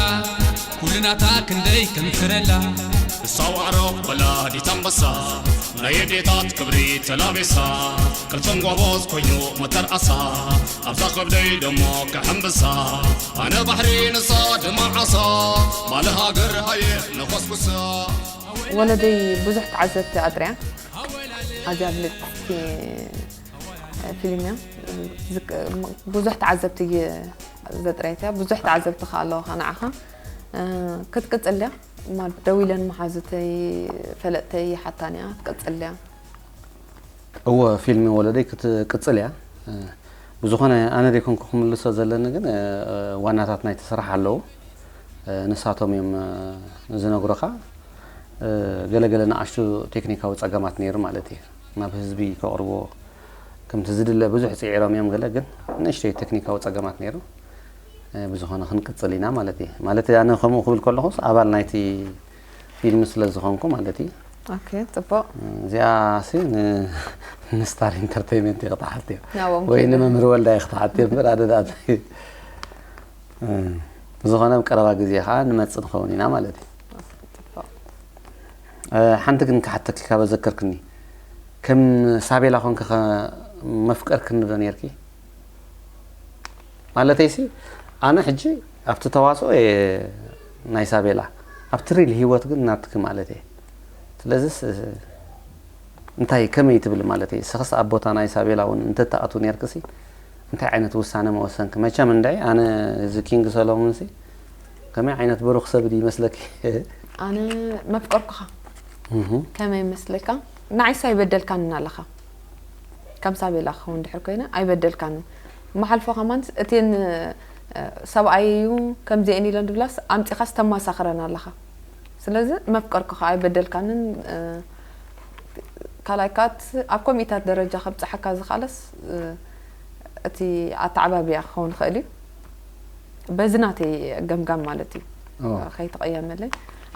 ኩሉ ናታ ክንደይ ከምክረላ። እሳ ዋዕሮ ወላዲት ኣንበሳ፣ ናይ ኣዴታት ክብሪ ተላቢሳ፣ ቅልጽም ጎበዝ ኮይኑ መተርኣሳ፣ ኣብዛ ከብደይ ደሞ ክሕምብሳ፣ ኣነ ባሕሪ ንሳ ድማ ዓሳ፣ ማለ ሃገር ሃየ ንኾስኩሳ። ወለደይ ብዙሕ ተዓዘብቲ ኣጥርያ። ኣዝያ ብልጽቲ ፊልም እያ። ዝክ-፣ ብዙሕ ተዓዘብቲ ይ-፣ ዘጥረየት እያ። ብዙሕ ተዓዘብቲ ከኣ ኣለውኻ ንዓኻ። እ፣ ክትቅጽል ድያ? ማለት ደው ኢለን መሓዙተይ፣ ፈለጥተይ ይሓታን እያ፣ ክትቅጽል ድያ? እወ፣ ፊልም ወለደይ ክትቅጽል እያ። እ፣ ብዝኾነ ኣነ ዘይኮንኩ ክምልሶ ዘለኒ፣ ግን፣ እ፣ ዋናታት ናይቲ ስራሕ ኣለዉ። እ፣ ንሳቶም እዮም፣ እ፣ ዝነግሩኻ። እ፣ ገለገለ ንኣሽቱ ቴክኒካዊ ጸገማት ነይሩ ማለት እዩ። ናብ ህዝቢ ከቕርቦ ከምቲ ዝድለ ብዙሕ ጽዒሮም እዮም ገለ፣ ግን ንእሽተይ ቴክኒካዊ ጸገማት ነይሩ። እ፣ ብዝኾነ ክንቅጽል ኢና ማለት እዩ። ማለት ኣነ ከምኡ ክብል ከለኹስ ኣባል ናይቲ ፊልም ስለ ዝኾንኩ ማለት እዩ። ኦኬ፣ ጽቡቕ። እዚኣ ሲ ን-፣ ንስታር ኢንተርቴይንመንት እየ ክትሓትዮ ናብኦም ወይ ከይደ። ንመምህር ወልዳ እየ ክትሓትዮ እምበር ኣደ ደኣ እንታይ። እ፣ ብዝኾነ ኣብ ቀረባ ግዜ ከዓ ንመጽእ ንኸውን ኢና ማለት እዩ። ጽቡቕ። እ፣ ሓንቲ ግን ክሓተኪ ካብ ኣዘከርክኒ፣ ከም ሳቤላ ኮንኪ ኸ መፍቀርክኒ ዶ ነርኪ? ማለተይሲ ኣነ ሕጂ ኣብቲ ተዋስኦ እየ ናይ ሳቤላ፣ ኣብቲ ሪል ህይወት ግን ናትኪ ማለት እየ። ስለዚስ እንታይ ከመይ ትብሊ ማለት እየ? ንስኽስ ኣብ ቦታ ናይ ሳቤላ እውን እንተትኣትዊ ነርክሲ እንታይ ዓይነት ውሳነ መወሰንኪ? መቸም እንድዒ ኣነ እዚ ኪንግ ሰሎሞንሲ ከመይ ዓይነት ብሩኽ ሰብ ድዩ ይመስለኪ? ኣነ መፍቀርኩኻ እህ። ከመይ ይመስለካ? ንዓይስ ኣይበደልካንን ኣለኻ። ከም ሳቤላ ክኸውን ድሕር ኮይነ ኣይበደልካንን። መሓልፎ ከማን እቲን፣ እ፣ ሰብኣይ እዩ ከምዚአን ኢለን ድብላስ ኣምጺኻስ ተማሳኽረን ኣለኻ። ስለዚ መፍቀርኩኻ ኣይበደልካንን፣ እ፣ ካልኣይ ካት ኣብ ኮሚታት ደረጃ ከብጽሓካ ዝኽኣለስ፣ እ፣ እቲ ኣተዓባብያ ክኸውን ይኽእል እዩ። በዚ ናተይ ገምጋም ማለት እዩ። ኦ። ከይትቐየመለይ።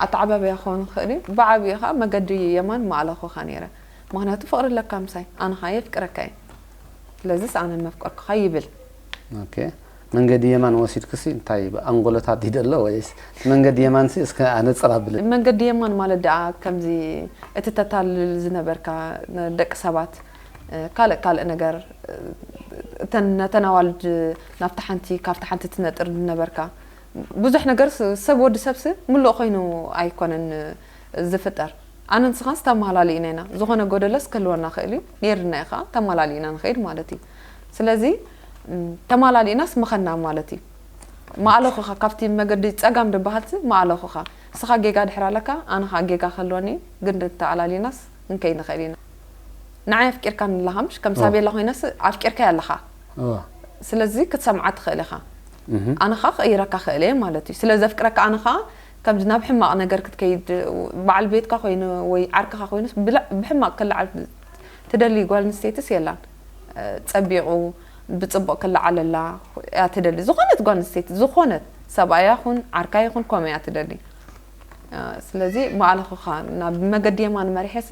ኣተዓባብያ ክኸውን ይኽእል እዩ። ብዓብዩ ኸዓ መገዲ የማን ምኣለኹኻ ነይረ። ምኽንያቱ ፍቕሪ ኣለካ ምሳይ። ኣነ ኸዓ የፍቅረካ እየ። ስለዚስ ኣነ መፍቀርኩኻ ይብል። ኦኬ። መንገዲ የማን ወሲድክሲ እንታይ ብኣንጎሎታት ድዩ ዘሎ ወይስ መንገዲ የማንሲ እስከ ኣነጽር ኣብለኒ። መንገዲ የማን ማለት ደኣ ከምዚ እቲ ተታልል ዝነበርካ ደቂ ሰባት፣ እ፣ ካልእ ካልእ ነገር፣ እ፣ እተን ነተን ኣዋልድ ናብታ ሓንቲ ካብታ ሓንቲ ትነጥር ዝነበርካ ብዙሕ ነገር ስ-፣ ሰብ ወዲ ሰብሲ ምሉእ ኮይኑ ኣይኮነን ዝፍጠር። ኣነ ንስኻንስ ተማላሊእና ኢና። ዝኾነ ጎደለስ ክህልወና ክእል እዩ። ነይርና እዩ ከዓ ተማላሊእና ንኸይድ ማለት እዩ። ስለዚ፣ እም፣ ተማላሊእናስ ምኸና ማለት እዩ። ማእለኹኻ ካብቲ መገዲ ጸጋም ድበሃልሲ ማእለኹኻ። ንስኻ ጌጋ ድሕር ኣለካ፣ ኣነ ከዓ ጌጋ ክህልወኒ እዩ። ግን ተኣላሊናስ እንከይ ንኽእል ኢና። ንዓይ ኣፍቂርካኒ ኣለኻ ምሽ? ከም ኦ። ሳቤላ ኮይነስ ኣፍቂርካይ ኣለኻ። እዋ። ስለዚ ክትሰምዓ ትኽእል ኢኻ። እህ። ኣነ ኸዓ ክቕይረካ ክእል እየ ማለት እዩ። ስለ ዘፍቅረካ ኣነ ኸዓ ከምዚ ናብ ሕማቕ ነገር ክትከይድ፣ በዓል ቤትካ ኮይኑ ወይ ዓርክኻ ኮይኑስ ብላ-፣ ብሕማቕ ክለዓል ትደሊ ጓል ኣንስተይትስ የላን። እ፣ ጸቢቑ ብጽቡቕ ክለዓለላ እያ ትደሊ። ዝኾነት ጓል ኣንስተይቲ፣ ዝኾነት ሰብኣያ ይኹን ዓርካ ይኹን ከምኡ እያ ትደሊ። እ፣ ስለዚ ማእለኹኻ ናብ መገዲ የማን መሪሐስ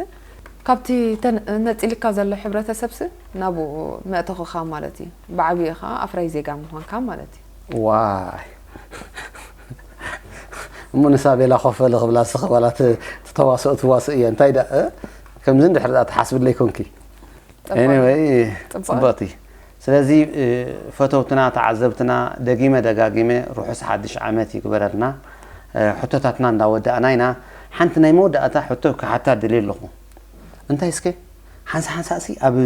ካብቲ ተን-፣ ነጺልካ ዘሎ ሕብረተሰብሲ ናብኡ መእተኹኻ ማለት እዩ። ብዓብዩ ኸዓ ኣፍራይ ዜጋ ምዃንካ ማለት እዩ። ዋይ። እሞ ንሳቤላ ኮፈለ ክብላ ስኽ በላ ት-፣ ትተዋስኦ ትዋስእ እየ። እንታይ ደኣ፣ እ? ከምዚ እንድሕር ደኣ ትሓስብለይ ኮንኪ። ጽቡቕ። ኤኒወይ፣ ጽቡቕ። ጽብቕቲ። ስለዚ፣ እ፣ ፈተውትና፣ ተዓዘብትና፣ ደጊመ ደጋጊመ ርሑስ ሓድሽ ዓመት ይግበረልና። እ፣ ሕቶታትና እንዳወዳእና ኢና። ሓንቲ ናይ መወዳእታ ሕቶ ክሓታ ድልየ ኣለኹ። እንታይ እስከ፣ ሓንሳ ሓንሳእሲ ኣብ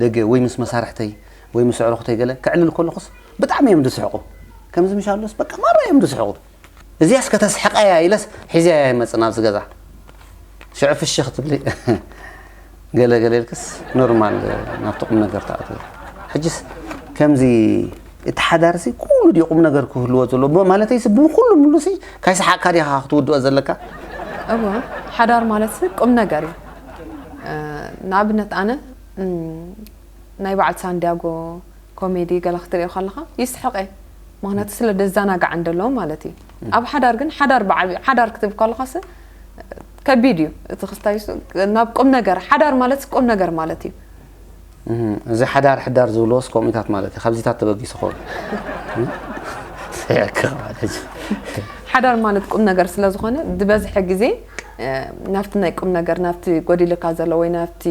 ደገ ወይ ምስ መሳርሕተይ ወይ ምስ ኣዕሩኽተይ ገለ ክዕልል ከለኹስ ብጣዕሚ እዮም ዝስሕቑ። ከምዚ ምሽ ኣሎስ በቃ ማራ እዮም ዝስሕቑ። እዚኣስ ከተስሕቐያ ኢለስ ሒዘያ ይመጽእ ናብዚ ገዛ። ሽዑ ፍሽኽ ትብሊ። ገለ ገለ ኢልክስ ኖርማል ናብቲ ቁም ነገር ትኣትዊ። ሕጅስ ከምዚ እቲ ሓዳርሲ ኩሉ ድዩ ቁም ነገር ክህልዎ ዘለዎ? ብ-፣ ማለተይሲ ብኩሉ ሙሉሲ ካይሰሓቕካ ዲኻ ክትውድኦ ዘለካ? እወ፣ ሓዳር ማለትሲ ቁም ነገር እዩ። እ፣ ንኣብነት ኣነ፣ እም፣ ናይ በዓል ሳንዲያጎ ኮሜዲ ገለ ክትሪኦ ከለኻ ይስሕቕ እየ። ምኽንያቱ ስለ ደዘናጋዕ እንደሎ ማለት እዩ። ኣብ ሓዳር ግን ሓዳር ብዓብዩ፣ ሓዳር ክትብል ከለኻሲ ከቢድ እዩ። እቲ ክስታይሱ ናብ ቁም ነገር፣ ሓዳር ማለት ቁም ነገር ማለት እዩ። እህ፣ እዚ ሓዳር ሕዳር ዝብልዎስ ከምኡታት ማለት እዩ። ካብዚታት ተበጊሱ ኸውን። ሰያክ ማለት እዩ። ሓዳር ማለት ቁም ነገር ስለ ዝኾነ ዝበዝሐ ግዜ፣ እ፣ ናብቲ ናይ ቁም ነገር፣ ናብቲ ጎዲልካ ዘሎ ወይ ናብቲ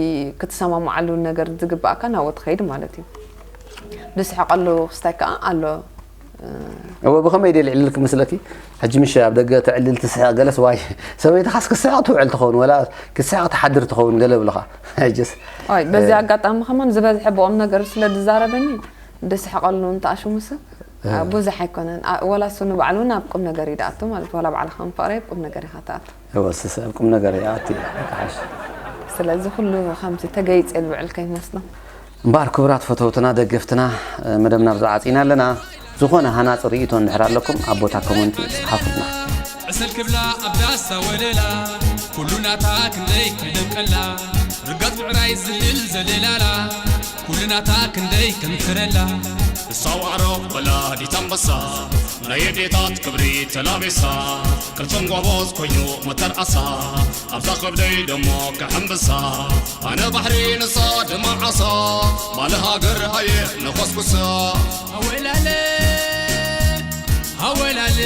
ክትሰማማዓሉ ነገር ዝግባእካ ናብኡ ትኸይድ ማለት እዩ። ዝስሕቐሉ ክስታይ ከኣ ኣሎ። እ፣ እወ፣ ብኸመይ ድየ ልዕልልኪ መስለኪ? ሕጂ ምሽ ኣብ ደገ ተዕልል ትስሕቕ ገለስ ዋይ፣ ሰበይትኻስ ክስሕቕ ትውዕል ትኸውን፣ ወላ ክስሕቕ ትሓድር ትኸውን ገለ ብልኻ። ሕጅስ፣ ኣይ፣ በዚ እ፣ ኣጋጣሚ ከማን ዝበዝሐ ብቑም ነገር ስለ ዝዛረበኒ፣ ድስሕቐሉ እንተኣሽሙስ ብዙሕ ኣይኮነን። ወላ እሱ ንባዕሉ ናብ ቁም ነገር እዩ ድኣቱ ማለት፣ ወላ ባዕልኻ ምፍቕረ ቁም ነገር ኢኻ ትኣቱ። ወስስ ኣብ ቁም ነገር ይኣቱ። ሓሽ ስለዚ ኩሉ ከምዚ ተገይጽ ልብዕል ከይመስሎም። እምበኣር ክቡራት ፈተውትና ደገፍትና፣ መደብና ብዛ ዓፂና ኣለና። ዝኾነ ሃናፂ ርእይቶ እንድሕር ኣለኩም ኣብ ቦታ ኮመንቲ ፅሓፉልና። ዕሰል ክብላ ኣብ ዳሳ ወለላ፣ ኩሉ ናታ ክንደይ ክደምቀላ፣ ርጋት ብዕራይ ዝልል ዘለላላ፣ ኩሉ ናታ ክንደይ ከምትረላ። እሳው ዓሮቕ ወላዲት ኣንበሳ፣ ናይ ኣዴታት ክብሪ ተላቢሳ፣ ቅልጽም ጎቦዝ ኮይኑ መተርኣሳ፣ ኣብዛ ከብደይ ደሞ ከሐንብሳ፣ ኣነ ባሕሪ ንሳ ድማ ዓሳ፣ ማለ ሃገር ሃየ ንኾስኩሳ። ኣወላለ ኣወላለ